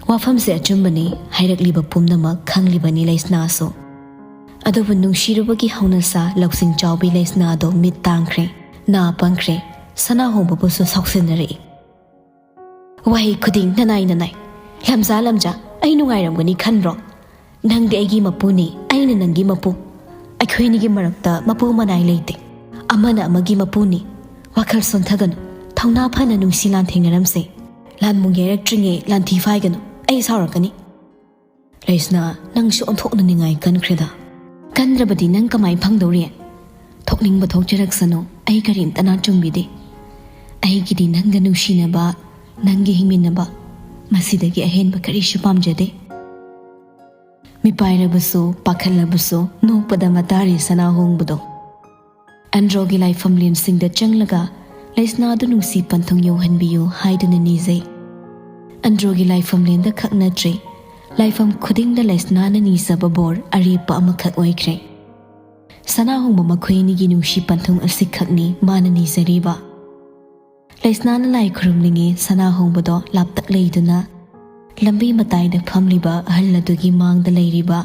ꯋꯥꯐꯝꯁꯦ ꯑꯆꯨꯝꯕꯅꯤ, ꯍꯥꯏꯔꯛꯂꯤꯕ ꯄꯨꯝꯅꯃꯛ ꯈꯪꯂꯤꯕꯅꯤ ꯂꯩꯁꯅꯥꯁꯨ꯫ ꯑꯗꯨꯕꯨ ꯅꯨꯡꯁꯤꯔꯨꯕꯒꯤ ꯍꯧꯅꯁꯥ ꯂꯧꯁꯤꯡ ꯆꯥꯎꯕꯤ ꯂꯩꯁꯅꯥꯗꯣ ꯃꯤꯠ ꯇꯥꯡꯈ꯭ꯔꯦ, ꯅꯥ ꯄꯪꯈ꯭ꯔꯦ, ꯁꯅꯥ ꯍꯣꯡꯕꯕꯨꯁꯨ ꯁꯥꯎꯁꯤꯟꯅꯔꯛꯏ꯫ ꯋꯥꯍꯩ ꯈꯨꯗꯤꯡ ꯅꯅꯥꯏ ꯅꯅꯥꯏ꯫ ꯂꯝꯖꯥ ꯂꯝꯖꯥ, ꯑꯩ ꯅꯨꯡꯉꯥꯏꯔꯝꯒꯅꯤ ꯈꯟꯕ꯭ꯔꯣ? ꯅꯪꯗꯤ ꯑꯩꯒꯤ ꯃꯄꯨꯅꯤ, ꯑꯩꯅ ꯅꯪꯒꯤ ꯃꯄꯨ꯫ ꯑꯩꯈꯣꯏꯅꯤꯒꯤ ꯃꯔꯛꯇ ꯃꯄꯨ ꯃꯅꯥꯏ ꯂꯩꯇꯦ꯫ ꯑꯃꯅ ꯑꯃꯒꯤ ꯃꯄꯨꯅꯤ꯫ ꯋꯥꯈꯜ ꯁꯣꯟꯊꯒꯅꯨ꯫ ꯊꯧꯅꯥ ꯐꯅ ꯅꯨꯡꯁꯤ ꯂꯥꯟꯊꯦꯡꯅꯔꯝꯁꯦ꯫ ꯂꯥꯟꯃꯨꯡ ꯌꯩꯔꯛꯇ꯭ꯔꯤꯉꯩ ꯂꯥꯟꯊꯤ ꯐꯥꯏꯒꯅꯨ꯫ ꯑꯩ ꯁꯥꯎꯔꯛꯀꯅꯤ꯫ ꯂꯩꯁꯅꯥ, ꯅꯪꯁꯨ ꯑꯣꯟꯊꯣꯛꯅ ꯅꯤꯡꯉꯥꯏ ꯀꯟꯈ꯭ꯔꯦꯗ꯫ ꯀꯟꯗ꯭ꯔꯕꯗꯤ ꯅꯪ ꯀꯃꯥꯏ ꯐꯪꯗꯧꯔꯤ? ꯊꯣꯛꯅꯤꯡꯕ ꯊꯣꯛꯆꯔꯛꯁꯅꯨ, ꯑꯩ ꯀꯔꯤꯝꯇ ꯅꯥꯆꯨꯝꯕꯤꯗꯦ꯫ ꯑꯩꯒꯤꯗꯤ ꯅꯪꯒ ꯅꯨꯡꯁꯤꯅꯕ, ꯅꯪꯒ ꯍꯤꯡꯃꯤꯟꯅꯕ, ꯃꯁꯤꯗꯒꯤ ꯑꯍꯦꯟꯕ ꯀꯔꯤꯁꯨ ꯄꯥꯝꯖꯗꯦ꯫ ꯃꯤꯄꯥꯏꯔꯕꯁꯨ, ꯄꯥꯈꯠꯂꯕꯁꯨ, ꯅꯣꯛꯄꯗ ꯃꯇꯥꯔꯤ ꯁꯅꯥꯍꯣꯡꯕꯗꯣ꯫ ꯑꯟꯗ꯭ꯔꯣꯒꯤ ꯂꯥꯏꯐꯝꯂꯦꯟꯁꯤꯡꯗ ꯆꯪꯂꯒ ꯂꯩꯁꯅꯥꯗꯨ ꯅꯨꯡꯁꯤ ꯄꯟꯊꯨꯡ ꯌꯧꯍꯟꯕꯤꯌꯨ ꯍꯥꯏꯗꯨꯅ ꯅꯤꯖꯩ꯫ ꯑꯟꯗ꯭ꯔꯣꯒꯤ ꯂꯥꯏꯐꯝꯂꯦꯟꯗ ꯈꯛ ꯅꯠꯇ꯭ꯔꯦ, ꯂꯥꯏꯐꯝ ꯈꯨꯗꯤꯡꯗ ꯂꯩꯁꯅꯥꯅ ꯅꯤꯖꯕ ꯕꯣꯔ ꯑꯔꯦꯞꯄ ꯑꯃꯈꯛ ꯑꯣꯏꯈ꯭ꯔꯦ꯫ ꯁꯅꯥꯍꯣꯡꯕ ꯃꯈꯣꯏ ꯑꯅꯤꯒꯤ ꯅꯨꯡꯁꯤ ꯄꯟꯊꯨꯡ ꯑꯁꯤꯈꯛꯅꯤ ꯃꯥꯅ ꯅꯤꯖꯔꯤꯕ꯫ ꯂꯩꯁꯅꯥꯅ ꯂꯥꯏ ꯈꯨꯔꯨꯝꯂꯤꯉꯩ ꯁꯅꯥꯍꯣꯡꯕꯗꯣ ꯂꯥꯞꯇꯛ ꯂꯩꯗꯨꯅ ꯂꯝꯕꯤ ꯃꯇꯥꯏꯗ ꯐꯝꯂꯤꯕ ꯑꯍꯜ ꯑꯗꯨꯒꯤ ꯃꯥꯡꯗ ꯂꯩꯔꯤꯕ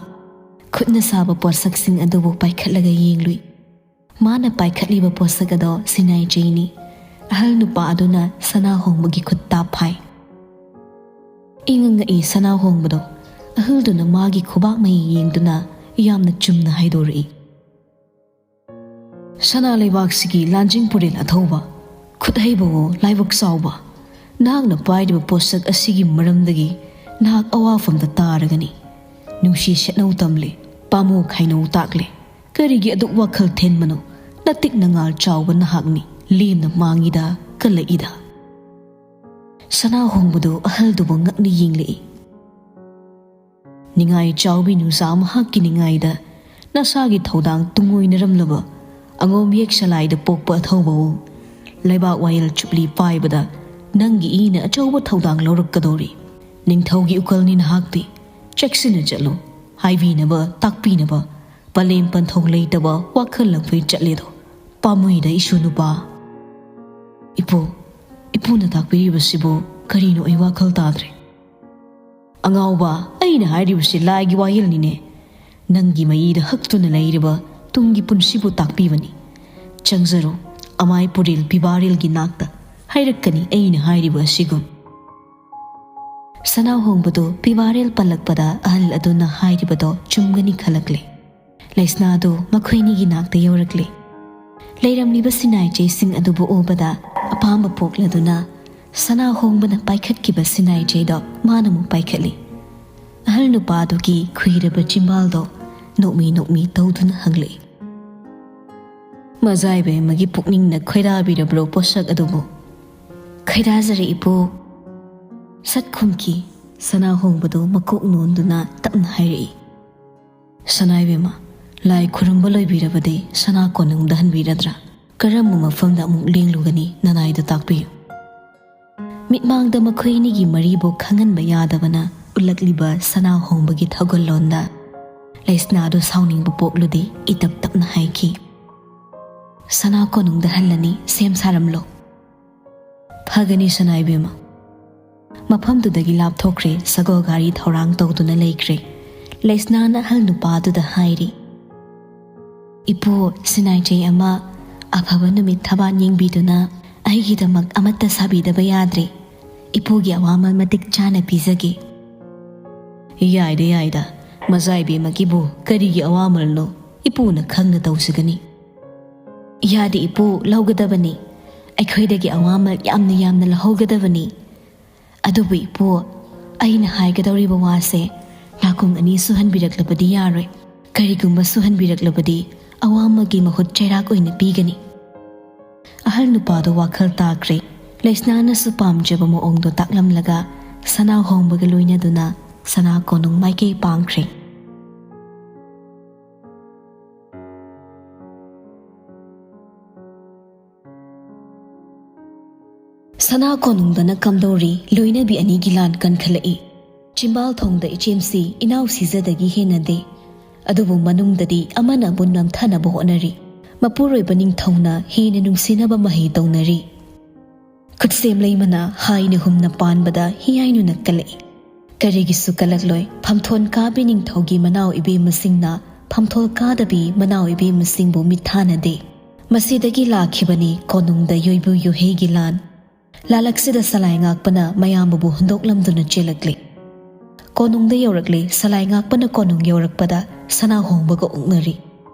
ꯈꯨꯠꯅ ꯁꯥꯕ ꯄꯣꯠꯁꯛꯁꯤꯡ ꯑꯗꯨꯕꯨ ꯄꯥꯏꯈꯠꯂꯒ ꯌꯦꯡꯂꯨꯏ꯫ ꯃꯥꯅ ꯄꯥꯏꯈꯠꯂꯤꯕ ꯄꯣꯠꯁꯛ ꯑꯗꯣ ꯁꯤꯅꯥꯏ ꯆꯩꯅꯤ꯫ ꯑꯍꯜ ꯅꯨꯄꯥ ꯑꯗꯨꯅ ꯁꯅꯥꯍꯣꯡꯕꯒꯤ ꯈꯨꯠ ꯇꯥꯞ ꯐꯥꯏ꯫ ꯏꯉꯛ ꯉꯛꯏ ꯁꯅꯥꯍꯣꯡꯕꯗꯣ꯫ ꯑꯍꯜꯗꯨꯅ ꯃꯥꯒꯤ ꯈꯨꯕꯥꯛ ꯃꯌꯤ ꯌꯦꯡꯗꯨꯅ ꯌꯥꯝꯅ ꯆꯨꯝꯅ ꯍꯥꯏꯗꯣꯔꯛꯏ꯫ ꯁꯅꯥ ꯂꯩꯕꯥꯛꯁꯤꯒꯤ ꯂꯥꯟꯖꯤꯡ ꯄꯨꯔꯦꯜ ꯑꯊꯧꯕ, ꯈꯨꯠ ꯍꯩꯕꯋꯣ ꯂꯥꯏꯕꯛ ꯆꯥꯎꯕ, ꯅꯍꯥꯛꯅ ꯄꯥꯏꯔꯤꯕ ꯄꯣꯠꯁꯛ ꯑꯁꯤꯒꯤ ꯃꯔꯝꯗꯒꯤ ꯅꯍꯥꯛ ꯑꯋꯥꯐꯝꯗ ꯇꯥꯔꯒꯅꯤ꯫ ꯅꯨꯡꯁꯤ ꯁꯦꯠꯅꯧ ꯇꯝꯂꯦ, ꯄꯥꯝꯃꯨ ꯈꯥꯏꯅꯧ ꯇꯥꯛꯂꯦ, ꯀꯔꯤꯒꯤ ꯑꯗꯨꯛ ꯋꯥꯈꯜ ꯊꯦꯟꯕꯅꯣ? ꯅꯇꯤꯛ ꯅꯉꯥꯜ ꯆꯥꯎꯕ ꯅꯍꯥꯛꯅꯤ, ꯂꯦꯝꯅ ꯃꯥꯡꯉꯤꯗ, ꯀꯜꯂꯛꯏꯗ꯫ ꯁꯅꯥꯍꯣꯡꯕꯗꯨ ꯑꯍꯜꯗꯨꯕꯨ ꯉꯛꯅ ꯌꯦꯡꯂꯛꯏ꯫ ꯅꯤꯡꯉꯥꯏ ꯆꯥꯎꯕꯤ ꯅꯨꯡꯖꯥ ꯃꯍꯥꯛꯀꯤ ꯅꯤꯡꯉꯥꯏꯗ ꯅꯁꯥꯒꯤ ꯊꯧꯗꯥꯡ ꯇꯨꯡꯑꯣꯏꯅꯔꯝꯂꯕ ꯑꯉꯣꯝ ꯌꯦꯛ ꯁꯂꯥꯏꯗ ꯄꯣꯛꯄ ꯑꯊꯧꯕꯋꯣ, ꯂꯩꯕꯥꯛ ꯋꯥꯌꯦꯜ ꯆꯨꯞꯂꯤ ꯄꯥꯏꯕꯗ ꯅꯪꯒꯤ ꯏꯅ ꯑꯆꯧꯕ ꯊꯧꯗꯥꯡ ꯂꯧꯔꯛꯀꯗꯧꯔꯤ꯫ ꯅꯤꯡꯊꯧꯒꯤ ꯎꯀꯜꯅꯤ ꯅꯍꯥꯛꯇꯤ꯫ ꯆꯦꯛꯁꯤꯟꯅ ꯆꯠꯂꯨ꯫ ꯍꯥꯏꯕꯤꯅꯕ, ꯇꯥꯛꯄꯤꯅꯕ ꯄꯂꯦꯝ ꯄꯟꯊꯧ ꯂꯩꯇꯕ ꯋꯥꯈꯜ ꯂꯪꯐꯩ ꯆꯠꯂꯦꯗꯣ꯫ ꯄꯥꯝꯃꯨꯏꯗ ꯏꯁꯨ ꯅꯨꯄꯥ꯫ ꯏꯄꯨ, ꯏꯄꯨꯅ ꯇꯥꯛꯄꯤꯔꯤꯕꯁꯤꯕꯨ ꯀꯔꯤꯅꯣ? ꯑꯩ ꯋꯥꯈꯜ ꯇꯥꯗ꯭ꯔꯦ꯫ ꯑꯉꯥꯎꯕ, ꯑꯩꯅ ꯍꯥꯏꯔꯤꯕꯁꯤ ꯂꯥꯏꯒꯤ ꯋꯥꯌꯦꯜꯅꯤꯅꯦ꯫ ꯅꯪꯒꯤ ꯃꯌꯤꯗ ꯍꯛꯇꯨꯅ ꯂꯩꯔꯤꯕ ꯇꯨꯡꯒꯤ ꯄꯨꯟꯁꯤꯕꯨ ꯇꯥꯛꯄꯤꯕꯅꯤ꯫ ꯆꯪꯖꯔꯣ, ꯑꯃꯥꯏ ꯄꯨꯔꯦꯜ ꯄꯤꯕꯥꯔꯦꯜꯒꯤ ꯅꯥꯛꯇ ꯍꯥꯏꯔꯛꯀꯅꯤ ꯑꯩꯅ ꯍꯥꯏꯔꯤꯕ ꯑꯁꯤꯒꯨꯝ꯫ ꯁꯅꯥꯍꯣꯡꯕꯗꯨ ꯄꯤꯕꯥꯔꯦꯜ ꯄꯜꯂꯛꯄꯗ ꯑꯍꯜ ꯑꯗꯨꯅ ꯍꯥꯏꯔꯤꯕꯗꯣ ꯆꯨꯝꯒꯅꯤ ꯈꯜꯂꯛꯂꯦ꯫ ꯂꯩꯁꯅꯥꯗꯨ ꯃꯈꯣꯏꯅꯤꯒꯤ ꯅꯥꯛꯇ ꯌꯧꯔꯛꯂꯦ꯫ ꯂꯩꯔꯝꯂꯤꯕ ꯁꯤꯅꯥꯏꯆꯦꯁꯤꯡ ꯑꯗꯨꯕꯨ ꯎꯕꯗ ꯑꯄꯥꯝꯕ ꯄꯣꯛꯂꯗꯨꯅ ꯁꯅꯥꯍꯣꯡꯕꯅ ꯄꯥꯏꯈꯠꯈꯤꯕ ꯁꯤꯅꯥꯏꯆꯦꯗꯣ ꯃꯥꯅ ꯑꯃꯨꯛ ꯄꯥꯏꯈꯠꯂꯤ꯫ ꯑꯍꯜ ꯅꯨꯄꯥꯗꯨꯒꯤ ꯈꯨꯏꯔꯕ ꯆꯤꯝꯕꯥꯜꯗꯣ ꯅꯣꯛꯃꯤ ꯅꯣꯛꯃꯤ ꯇꯧꯗꯨꯅ ꯍꯪꯂꯛꯏ꯫ ꯃꯖꯥꯏꯕ ꯑꯃꯒꯤ ꯄꯨꯛꯅꯤꯡꯅ ꯈꯣꯏꯗꯥꯕꯤꯔꯕ꯭ꯔꯣ ꯄꯣꯠꯁꯛ ꯑꯗꯨꯕꯨ? "ꯈꯩꯗꯥꯖꯔꯦ ꯏꯄꯨ" ꯁꯠ ꯈꯨꯝꯈꯤ꯫ ꯁꯅꯥ ꯍꯣꯡꯕꯗꯨ ꯃꯀꯣꯛ ꯅꯣꯟꯗꯨꯅ ꯇꯞꯅ ꯍꯥꯏꯔꯛꯏ, "ꯁꯅꯥ ꯏꯕꯦꯝꯃ, ꯂꯥꯏ ꯈꯨꯔꯨꯝꯕ ꯂꯣꯏꯕꯤꯔꯕꯗꯤ ꯁꯅꯥ ꯀꯣꯅꯨꯡꯗ ꯍꯟꯕꯤꯔꯗ꯭ꯔꯥ? ꯀꯔꯝꯕ ꯃꯐꯝꯗ ꯑꯃꯨꯛ ꯂꯦꯡꯂꯨꯒꯅꯤ, ꯅꯅꯥꯏꯗꯨ ꯇꯥꯛꯄꯤꯌꯨ"꯫ ꯃꯤꯠꯃꯥꯡꯗ ꯃꯈꯣꯏ ꯑꯅꯤꯒꯤ ꯃꯔꯤꯕꯨ ꯈꯪꯍꯟꯕ ꯌꯥꯗꯕꯅ ꯎꯠꯂꯛꯂꯤꯕ ꯁꯅꯥ ꯍꯣꯡꯕꯒꯤ ꯊꯧꯒꯜꯂꯣꯟꯗ ꯂꯩꯁꯅꯥꯗꯨ ꯁꯥꯎꯅꯤꯡꯕ ꯄꯣꯛꯂꯨꯗꯦ꯫ ꯏꯇꯞ ꯇꯞꯅ ꯍꯥꯏꯈꯤ, "ꯁꯅꯥ ꯀꯣꯅꯨꯡꯗ ꯍꯜꯂꯅꯤ, ꯁꯦꯝ ꯁꯥꯔꯝꯂꯣ"꯫ "ꯐꯒꯅꯤ ꯁꯅꯥ ꯏꯕꯦꯝꯃ"꯫ ꯃꯐꯝꯗꯨꯗꯒꯤ ꯂꯥꯞꯊꯣꯛꯈ꯭ꯔꯦ꯫ ꯁꯒꯣꯜ ꯒꯥꯔꯤ ꯊꯧꯔꯥꯡ ꯇꯧꯗꯨꯅ ꯂꯩꯈ꯭ꯔꯦ꯫ ꯂꯩꯁꯅꯥꯅ ꯑꯍꯜ ꯅꯨꯄꯥꯗꯨꯗ ꯍꯥꯏꯔꯤ, "ꯏꯄꯨ, ꯁꯤꯅꯥꯏꯖꯩ ꯑꯃ ꯑꯐꯕ ꯅꯨꯃꯤꯠ ꯊꯕꯥꯟ ꯌꯦꯡꯕꯤꯗꯨꯅ ꯑꯩꯒꯤꯗꯃꯛ ꯑꯃꯠꯇ ꯁꯥꯕꯤꯗꯕ ꯌꯥꯗ꯭ꯔꯦ꯫ ꯏꯄꯨꯒꯤ ꯑꯋꯥꯃꯜ ꯃꯇꯤꯛ ꯆꯥꯅ ꯄꯤꯖꯒꯦ"꯫ "ꯌꯥꯏꯗ, ꯌꯥꯏꯗ, ꯃꯖꯥ ꯏꯕꯦꯝꯃꯒꯤꯕꯨ ꯀꯔꯤꯒꯤ ꯑꯋꯥꯃꯜꯅꯣ? ꯏꯄꯨꯅ ꯈꯪꯅ ꯇꯧꯖꯒꯅꯤ"꯫ "ꯌꯥꯗꯦ ꯏꯄꯨ, ꯂꯧꯒꯗꯕꯅꯤ꯫ ꯑꯩꯈꯣꯏꯗꯒꯤ ꯑꯋꯥꯃꯜ ꯌꯥꯝꯅ ꯌꯥꯝꯅ ꯂꯧꯍꯧꯒꯗꯕꯅꯤ꯫ ꯑꯗꯨꯕꯨ ꯏꯄꯨ, ꯑꯩꯅ ꯍꯥꯏꯒꯗꯧꯔꯤꯕ ꯋꯥꯁꯦ ꯅꯥꯀꯣꯡ ꯑꯅꯤ ꯁꯨꯍꯟꯕꯤꯔꯛꯂꯕꯗꯤ ꯌꯥꯔꯣꯏ꯫ ꯀꯔꯤꯒꯨꯝꯕ ꯁꯨꯍꯟꯕꯤꯔꯛꯂꯕꯗꯤ ꯑꯋꯥꯃꯜꯒꯤ ꯃꯍꯨꯠ ꯆꯩꯔꯥꯛ ꯑꯣꯏꯅ ꯄꯤꯒꯅꯤ"꯫ ꯑꯍꯜ ꯅꯨꯄꯥꯗꯣ ꯋꯥꯈꯜ ꯇꯥꯈ꯭ꯔꯦ꯫ ꯂꯩꯁꯅꯥꯅꯁꯨ ꯄꯥꯝꯖꯕ ꯃꯑꯣꯡꯗꯣ ꯇꯥꯛꯂꯝꯂꯒ ꯁꯅꯥ ꯍꯣꯡꯕꯒ ꯂꯣꯏꯅꯗꯨꯅ ꯁꯅꯥ ꯀꯣꯅꯨꯡ ꯃꯥꯏꯀꯩ ꯄꯥꯡꯈ꯭ꯔꯦ꯫ ꯁꯅꯥ ꯀꯣꯅꯨꯡꯗꯅ ꯀꯝꯗꯧꯔꯤ? ꯂꯣꯏꯅꯕꯤ ꯑꯅꯤꯒꯤ ꯂꯥꯟ ꯀꯟꯈꯠꯂꯛꯏ꯫ ꯆꯤꯝꯕꯥꯜ ꯊꯣꯡꯗ ꯏꯆꯦꯝꯁꯤ ꯏꯅꯥꯎ ꯁꯤꯖꯗꯒꯤ ꯍꯦꯟꯅꯗꯦ꯫ ꯑꯗꯨꯕꯨ ꯃꯅꯨꯡꯗꯗꯤ ꯑꯃꯅꯕꯨ ꯅꯝꯊꯅꯕ ꯍꯣꯠꯅꯔꯤ꯫ ꯃꯄꯨꯔꯣꯏꯕ ꯅꯤꯡꯊꯧꯅ ꯍꯦꯟꯅ ꯅꯨꯡꯁꯤꯅꯕ ꯃꯍꯩ ꯇꯧꯅꯔꯤ꯫ ꯈꯨꯠꯁꯦꯝ ꯂꯩꯃꯅ ꯍꯥꯏꯅ ꯍꯨꯝꯅ ꯄꯥꯟꯕꯗ ꯍꯤꯌꯥꯏꯅꯨꯅ ꯀꯜꯂꯛꯏ꯫ ꯀꯔꯤꯒꯤꯁꯨ ꯀꯜꯂꯛꯂꯣꯏ꯫ ꯐꯝꯊꯣꯟ ꯀꯥꯕꯤ ꯅꯤꯡꯊꯧꯒꯤ ꯃꯅꯥꯎ ꯏꯕꯦꯝꯃꯁꯤꯡꯅ ꯐꯝꯊꯣꯟ ꯀꯥꯗꯕꯤ ꯃꯅꯥꯎ ꯏꯕꯦꯝꯃꯁꯤꯡꯕꯨ ꯃꯤꯠ ꯊꯥꯅꯗꯦ꯫ ꯃꯁꯤꯗꯒꯤ ꯂꯥꯛꯈꯤꯕꯅꯤ ꯀꯣꯅꯨꯡꯗ ꯌꯣꯏꯕꯨ ꯌꯣꯍꯩꯒꯤ ꯂꯥꯟ꯫ ꯂꯥꯂꯛꯁꯤꯗ ꯁꯂꯥꯏ ꯉꯥꯛꯄꯅ ꯃꯌꯥꯝꯕꯨ ꯍꯨꯟꯗꯣꯛꯂꯝꯗꯨꯅ ꯆꯦꯜꯂꯛꯂꯤ꯫ ꯀꯣꯅꯨꯡꯗ ꯌꯧꯔꯛꯂꯤ꯫ ꯁꯂꯥꯏ ꯉꯥꯛꯄꯅ ꯀꯣꯅꯨꯡ ꯌꯧꯔꯛꯄꯗ ꯁꯅꯥ ꯍꯣꯡꯕꯒ ꯑꯣꯛꯅꯔꯤ꯫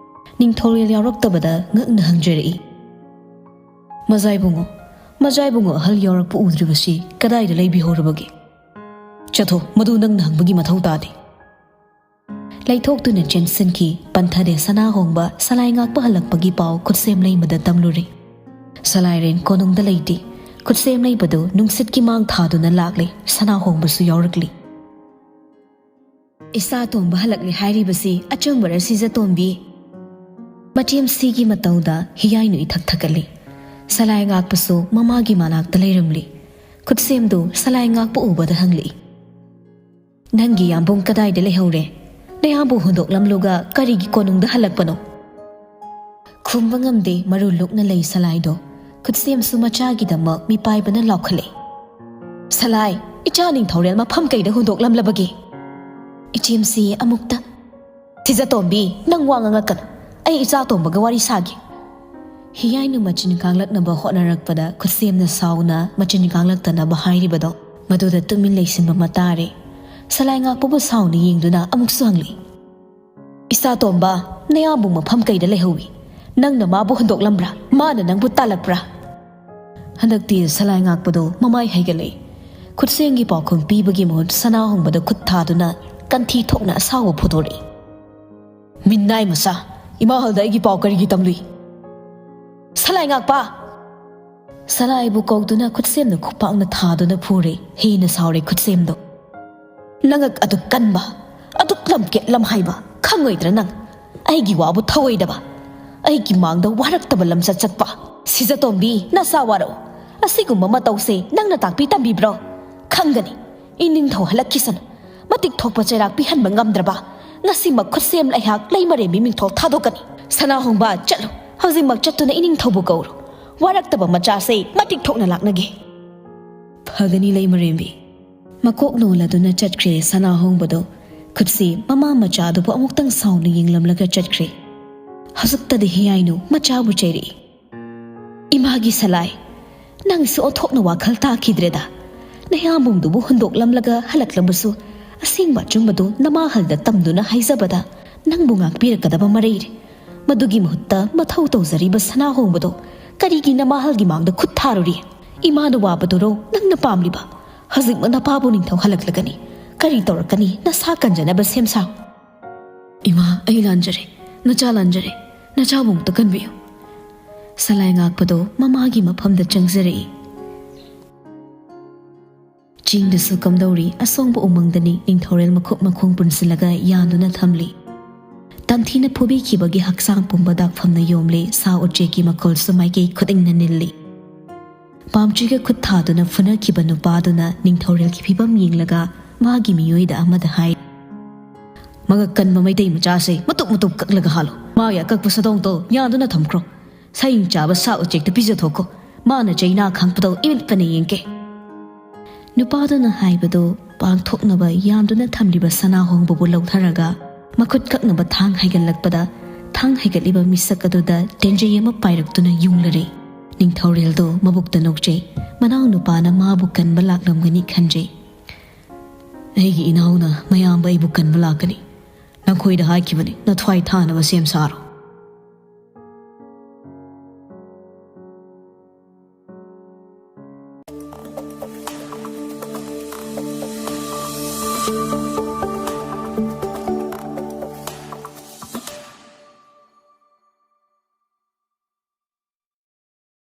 ꯅꯤꯡꯊꯧꯔꯦꯜ ꯌꯥꯎꯔꯛꯇꯕꯗ ꯉꯛꯅ ꯍꯪꯖꯔꯛꯏ, "ꯃꯖꯥꯏꯕꯨꯡꯉꯣ, ꯃꯖꯥꯏꯕꯨꯡꯉꯣ ꯑꯍꯜ ꯌꯥꯎꯔꯛꯄ ꯎꯗ꯭ꯔꯤꯕꯁꯤ ꯀꯗꯥꯏꯗ ꯂꯩꯕꯤꯍꯧꯔꯕꯒꯦ?" "ꯆꯠꯊꯣ, ꯃꯗꯨ ꯅꯪꯅ ꯍꯪꯕꯒꯤ ꯃꯊꯧ ꯇꯥꯗꯦ"꯫ ꯂꯩꯊꯣꯛꯇꯨꯅ ꯆꯦꯟꯁꯤꯟꯈꯤ꯫ ꯄꯟꯊꯗꯦ ꯁꯅꯥ ꯍꯣꯡꯕ ꯁꯂꯥꯏ ꯉꯥꯛꯄ ꯍꯜꯂꯛꯄꯒꯤ ꯄꯥꯎ ꯈꯨꯠꯁꯦꯝ ꯂꯩꯃꯗ ꯇꯝꯂꯨꯔꯦ꯫ "ꯁꯂꯥꯏꯔꯦꯟ ꯀꯣꯅꯨꯡꯗ ꯂꯩꯇꯦ꯫ ꯈꯨꯠꯁꯦꯝ ꯂꯩꯕꯗꯨ ꯅꯨꯡꯁꯤꯠꯀꯤ ꯃꯥꯡ ꯊꯥꯗꯨꯅ ꯂꯥꯛꯂꯦ꯫ ꯁꯅꯥꯍꯣꯡꯕꯁꯨ ꯌꯥꯎꯔꯛꯂꯤ꯫ "ꯏꯆꯥ ꯇꯣꯝꯕ ꯍꯜꯂꯛꯂꯦ ꯍꯥꯏꯔꯤꯕꯁꯤ ꯑꯆꯨꯝꯕꯔ ꯁꯤꯖ ꯇꯣꯝꯕꯤ?" ꯃꯆꯦꯝꯁꯤꯒꯤ ꯃꯇꯧꯗ ꯍꯤꯌꯥꯏꯅꯨ ꯏꯊꯛ ꯊꯛꯀꯠꯂꯤ꯫ ꯁꯂꯥꯏ ꯉꯥꯛꯄꯁꯨ ꯃꯃꯥꯒꯤ ꯃꯅꯥꯛꯇ ꯂꯩꯔꯝꯂꯤ꯫ ꯈꯨꯠꯁꯦꯝꯗꯨ ꯁꯂꯥꯏ ꯉꯥꯛꯄ ꯎꯕꯗ ꯍꯪꯂꯛꯏ, "ꯅꯪꯒꯤ ꯌꯥꯝꯕꯨꯡ ꯀꯗꯥꯏꯗ ꯂꯩꯍꯧꯔꯦ? ꯅꯌꯥꯝꯕꯨ ꯍꯨꯟꯗꯣꯛꯂꯝꯂꯨꯒ ꯀꯔꯤꯒꯤ ꯀꯣꯅꯨꯡꯗ ꯍꯜꯂꯛꯄꯅꯣ?" ꯈꯨꯝꯕ ꯉꯝꯗꯦ, ꯃꯔꯨ ꯂꯨꯛꯅ ꯂꯩ ꯁꯂꯥꯏꯗꯣ꯫ ꯈꯨꯠꯁꯦꯝꯁꯨ ꯃꯆꯥꯒꯤꯗꯃꯛ ꯃꯤꯄꯥꯏꯕꯅ ꯂꯥꯎꯈꯠꯂꯛꯏ, "ꯁꯂꯥꯏ, ꯏꯆꯥ ꯅꯤꯡꯊꯧꯔꯦꯜ ꯃꯐꯝ ꯀꯩꯗ ꯍꯨꯟꯗꯣꯛꯂꯝꯂꯕꯒꯦ?" ꯏꯆꯦꯝꯁꯤ ꯑꯃꯨꯛꯇ, "ꯁꯤꯖꯇꯣꯝꯕꯤ, ꯅꯪ ꯋꯥ ꯉꯥꯡꯉꯛꯀꯅꯨ꯫ ꯑꯩ ꯏꯆꯥ ꯇꯣꯝꯕꯒ ꯋꯥꯔꯤ ꯁꯥꯒꯦ꯫" ꯍꯤꯌꯥꯏꯅ ꯃꯆꯤꯟ ꯀꯥꯡꯂꯛꯅꯕ ꯍꯣꯠꯅꯔꯛꯄꯗ ꯈꯨꯠꯁꯦꯝꯅ ꯁꯥꯎꯅ ꯃꯆꯤꯟ ꯀꯥꯡꯂꯛꯇꯅꯕ ꯍꯥꯏꯔꯤꯕꯗꯣ, ꯃꯗꯨꯗ ꯇꯨꯃꯤꯟ ꯂꯩꯁꯤꯟꯕ ꯑꯃ ꯇꯥꯔꯦ꯫ ꯁꯂꯥꯏ ꯉꯥꯛꯄꯕꯨ ꯁꯥꯎꯅ ꯌꯦꯡꯗꯨꯅ ꯑꯃꯨꯛꯁꯨ ꯍꯪꯂꯤ, "ꯏꯆꯥ ꯇꯣꯝꯕ, ꯅꯌꯥꯝꯕꯨ ꯃꯐꯝ ꯀꯩꯗ ꯂꯩꯍꯧꯏ? ꯅꯪꯅ ꯃꯥꯕꯨ ꯍꯨꯟꯗꯣꯛꯂꯝꯕ꯭ꯔꯥ? ꯃꯥꯅ ꯅꯪꯕꯨ ꯇꯥꯜꯂꯛꯄ꯭ꯔꯥ?" ꯍꯟꯗꯛꯇꯤ ꯁꯂꯥꯏ ꯉꯥꯛꯄꯗꯣ ꯃꯃꯥꯏ ꯍꯩꯒꯠꯂꯛꯏ꯫ ꯈꯨꯠꯁꯦꯝꯒꯤ ꯄꯥꯎꯈꯨꯝ ꯄꯤꯕꯒꯤ ꯃꯍꯨꯠ ꯁꯅꯥ ꯍꯣꯡꯕꯗ ꯈꯨꯠ ꯊꯥꯗꯨꯅ ꯀꯟꯊꯤ ꯊꯣꯛꯅ ꯑꯁꯥꯎꯕ ꯐꯣꯡꯗꯣꯔꯛꯏ꯫ "ꯃꯤꯅꯥꯏ ꯃꯆꯥ, ꯏꯃꯥ ꯍꯜꯗ ꯑꯩꯒꯤ ꯄꯥꯎ ꯀꯔꯤꯒꯤ ꯇꯝꯂꯨꯏ?" "ꯁꯂꯥꯏ ꯉꯥꯛꯄ!" ꯁꯂꯥꯏꯕꯨ ꯀꯧꯗꯨꯅ ꯈꯨꯠꯁꯦꯝꯅ ꯈꯨꯄꯥꯛꯅ ꯊꯥꯗꯨꯅ ꯐꯨꯔꯦ꯫ ꯍꯦꯟꯅ ꯁꯥꯎꯔꯦ ꯈꯨꯠꯁꯦꯝꯗꯣ꯫ "ꯅꯉꯛ ꯑꯗꯨꯛ ꯀꯟꯕ, ꯑꯗꯨꯛ ꯂꯝꯀꯦꯠ ꯂꯝꯍꯥꯏꯕ, ꯈꯪꯉꯣꯏꯗ꯭ꯔꯥ ꯅꯪ? ꯑꯩꯒꯤ ꯋꯥꯕꯨ ꯊꯧꯑꯣꯏꯗꯕ, ꯑꯩꯒꯤ ꯃꯥꯡꯗ ꯋꯥꯔꯛꯇꯕ ꯂꯝꯆꯠ ꯆꯠꯄ꯫ ꯁꯤꯖꯇꯣꯝꯕꯤ, ꯅꯆꯥ ꯋꯥꯔꯛꯎ꯫ ꯑꯁꯤꯒꯨꯝꯕ ꯃꯇꯧꯁꯦ ꯅꯪꯅ ꯇꯥꯛꯄꯤ ꯇꯝꯕꯤꯕ꯭ꯔꯣ? ꯈꯪꯒꯅꯤ, ꯏꯅꯤꯡꯊꯧ ꯍꯜꯂꯛꯈꯤꯁꯅꯨ꯫ ꯃꯇꯤꯛ ꯊꯣꯛꯄ ꯆꯩꯔꯥꯛ ꯄꯤꯍꯟꯕ ꯉꯝꯗ꯭ꯔꯕ ꯉꯁꯤꯃꯛ ꯈꯨꯠꯁꯦꯝ ꯑꯩꯍꯥꯛ ꯂꯩꯃꯔꯦꯝꯕꯤ ꯃꯤꯡꯊꯣꯜ ꯊꯥꯗꯣꯛꯀꯅꯤ꯫ ꯁꯅꯥꯍꯣꯡꯕ, ꯆꯠꯂꯨ, ꯍꯧꯖꯤꯛꯃꯛ ꯆꯠꯇꯨꯅ ꯏꯅꯤꯡꯊꯧꯕꯨ ꯀꯧꯔꯨ꯫ ꯋꯥꯔꯛꯇꯕ ꯃꯆꯥꯁꯦ ꯃꯇꯤꯛ ꯊꯣꯛꯅ ꯂꯥꯛꯅꯒꯦ꯫" "ꯐꯒꯅꯤ ꯂꯩꯃꯔꯦꯝꯕꯤ꯫" ꯃꯀꯣꯛ ꯅꯣꯜꯂꯗꯨꯅ ꯆꯠꯈ꯭ꯔꯦ ꯁꯅꯥꯍꯣꯡꯕꯗꯣ꯫ ꯈꯨꯠꯁꯤ ꯃꯃꯥ ꯃꯆꯥꯗꯨꯕꯨ ꯑꯃꯨꯛꯇꯪ ꯁꯥꯎꯅ ꯌꯦꯡꯂꯝꯂꯒ ꯆꯠꯈ꯭ꯔꯦ꯫ ꯍꯧꯖꯤꯛꯇꯗꯤ ꯍꯤꯌꯥꯏꯅꯨ ꯃꯆꯥꯕꯨ ꯆꯩꯔꯛꯏ꯫ "ꯏꯃꯥꯒꯤ ꯁꯂꯥꯏ, ꯅꯪꯁꯨ ꯑꯣꯟꯊꯣꯛꯅ ꯋꯥꯈꯜ ꯇꯥꯈꯤꯗ꯭ꯔꯦꯗ꯫ ꯅꯌꯥꯝꯕꯨꯡꯗꯨꯕꯨ ꯍꯨꯟꯗꯣꯛꯂꯝꯂꯒ ꯍꯜꯂꯛꯂꯕꯁꯨ ꯑꯁꯦꯡꯕ ꯑꯆꯨꯝꯕꯗꯨ ꯅꯃꯥ ꯍꯜꯗ ꯇꯝꯗꯨꯅ ꯍꯥꯏꯖꯕꯗ ꯅꯪꯕꯨ ꯉꯥꯛꯄꯤꯔꯛꯀꯗꯕ ꯃꯔꯩꯔꯦ꯫ ꯃꯗꯨꯒꯤ ꯃꯍꯨꯠꯇ ꯃꯊꯧ ꯇꯧꯖꯔꯤꯕ ꯁꯅꯥꯍꯣꯡꯕꯗꯣ ꯀꯔꯤꯒꯤ ꯅꯃꯥ ꯍꯜꯒꯤ ꯃꯥꯡꯗ ꯈꯨꯠ ꯊꯥꯔꯨꯔꯤ? ꯏꯃꯥꯅ ꯋꯥꯕꯗꯨꯔꯣ ꯅꯪꯅ ꯄꯥꯝꯂꯤꯕ? ꯍꯧꯖꯤꯛꯃꯛ ꯅꯄꯥꯕꯨ ꯅꯤꯡꯊꯧ ꯍꯜꯂꯛꯂꯒꯅꯤ꯫ ꯀꯔꯤ ꯇꯧꯔꯛꯀꯅꯤ? ꯅꯁꯥ ꯀꯟꯖꯅꯕ ꯁꯦꯝ ꯁꯥꯎ꯫" "ꯏꯃꯥ, ꯑꯩ ꯂꯥꯟꯖꯔꯦ꯫ ꯅꯆꯥ ꯂꯥꯟꯖꯔꯦ꯫ ꯅꯆꯥꯕꯨ ꯑꯃꯨꯛꯇ ꯀꯟꯕꯤꯌꯨ꯫" ꯁꯂꯥꯏ ꯉꯥꯛꯄꯗꯣ ꯃꯃꯥꯒꯤ ꯃꯐꯝꯗ ꯆꯪꯖꯔꯛꯏ꯫ ꯆꯤꯡꯗꯁꯨ ꯀꯝꯗꯧꯔꯤ, ꯑꯁꯣꯡꯕ ꯎꯃꯪꯗꯅꯤ ꯅꯤꯡꯊꯧꯔꯦꯜ ꯃꯈꯨꯠ ꯃꯈꯣꯡ ꯄꯨꯟꯁꯤꯜꯂꯒ ꯌꯥꯟꯗꯨꯅ ꯊꯝꯂꯤ꯫ ꯇꯝꯊꯤꯅ ꯐꯨꯕꯤꯈꯤꯕꯒꯤ ꯍꯛꯆꯥꯡ ꯄꯨꯝꯕ ꯗꯥꯛꯐꯝꯅ ꯌꯣꯝꯂꯤ ꯁꯥ ꯎꯆꯦꯛꯀꯤ ꯃꯈꯣꯜꯁꯨ ꯃꯥꯏꯀꯩ ꯈꯨꯗꯤꯡꯅ ꯅꯤꯜꯂꯤ꯫ ꯄꯥꯝꯆꯤꯒ ꯈꯨꯠ ꯊꯥꯗꯨꯅ ꯐꯨꯅꯈꯤꯕ ꯅꯨꯄꯥꯗꯨꯅ ꯅꯤꯡꯊꯧꯔꯦꯜꯒꯤ ꯐꯤꯕꯝ ꯌꯦꯡꯂꯒ ꯃꯥꯒꯤ ꯃꯤꯑꯣꯏꯗ ꯑꯃꯗ ꯍꯥꯏ, "ꯃꯉꯛ ꯀꯟꯕ ꯃꯩꯇꯩ ꯃꯆꯥꯁꯦ ꯃꯇꯨꯞ ꯃꯇꯨꯞ ꯀꯛꯂꯒ ꯍꯥꯜꯂꯣ꯫ ꯃꯥꯒꯤ ꯑꯀꯛꯄ ꯁꯥꯗꯣꯡꯗꯣ ꯌꯥꯟꯗꯨꯅ ꯊꯝꯈ꯭ꯔꯣ꯫ ꯁꯌꯦꯡ ꯆꯥꯕ ꯁꯥ ꯎꯆꯦꯛꯇ ꯄꯤꯖꯊꯣꯛꯈꯣ꯫ ꯃꯥꯅ ꯆꯩꯅꯥ ꯈꯥꯡꯄꯗꯣ ꯏꯃꯤꯠ ꯄꯅ ꯌꯦꯡꯒꯦ꯫" ꯅꯨꯄꯥꯗꯨꯅ ꯍꯥꯏꯕꯗꯨ ꯄꯥꯡꯊꯣꯛꯅꯕ ꯌꯥꯟꯗꯨꯅ ꯊꯝꯂꯤꯕ ꯁꯅꯥꯍꯣꯡꯕꯕꯨ ꯂꯧꯊꯔꯒ ꯃꯈꯨꯠ ꯀꯛꯅꯕ ꯊꯥꯡ ꯍꯥꯏꯒꯠꯂꯛꯄꯗ, ꯊꯥꯡ ꯍꯥꯏꯒꯠꯂꯤꯕ ꯃꯤꯁꯛ ꯑꯗꯨꯗ ꯇꯦꯟꯖꯩ ꯑꯃ ꯄꯥꯏꯔꯛꯇꯨꯅ ꯌꯨꯡꯂꯔꯦ꯫ ꯅꯤꯡꯊꯧꯔꯦꯜꯗꯣ ꯃꯕꯨꯛꯇ ꯅꯣꯛꯆꯩ꯫ ꯃꯅꯥꯎ ꯅꯨꯄꯥꯅ ꯃꯥꯕꯨ ꯀꯟꯕ ꯂꯥꯛꯂꯝꯒꯅꯤ ꯈꯟꯖꯩ꯫ "ꯑꯩꯒꯤ ꯏꯅꯥꯎꯅ ꯃꯌꯥꯝꯕ ꯑꯩꯕꯨ ꯀꯟꯕ ꯂꯥꯛꯀꯅꯤ꯫ ꯅꯈꯣꯏꯗ ꯍꯥꯏꯈꯤꯕꯅꯤ, ꯅꯊ꯭ꯋꯥꯏ ꯊꯥꯅꯕ ꯁꯦꯝ ꯁꯥꯔꯣ꯫"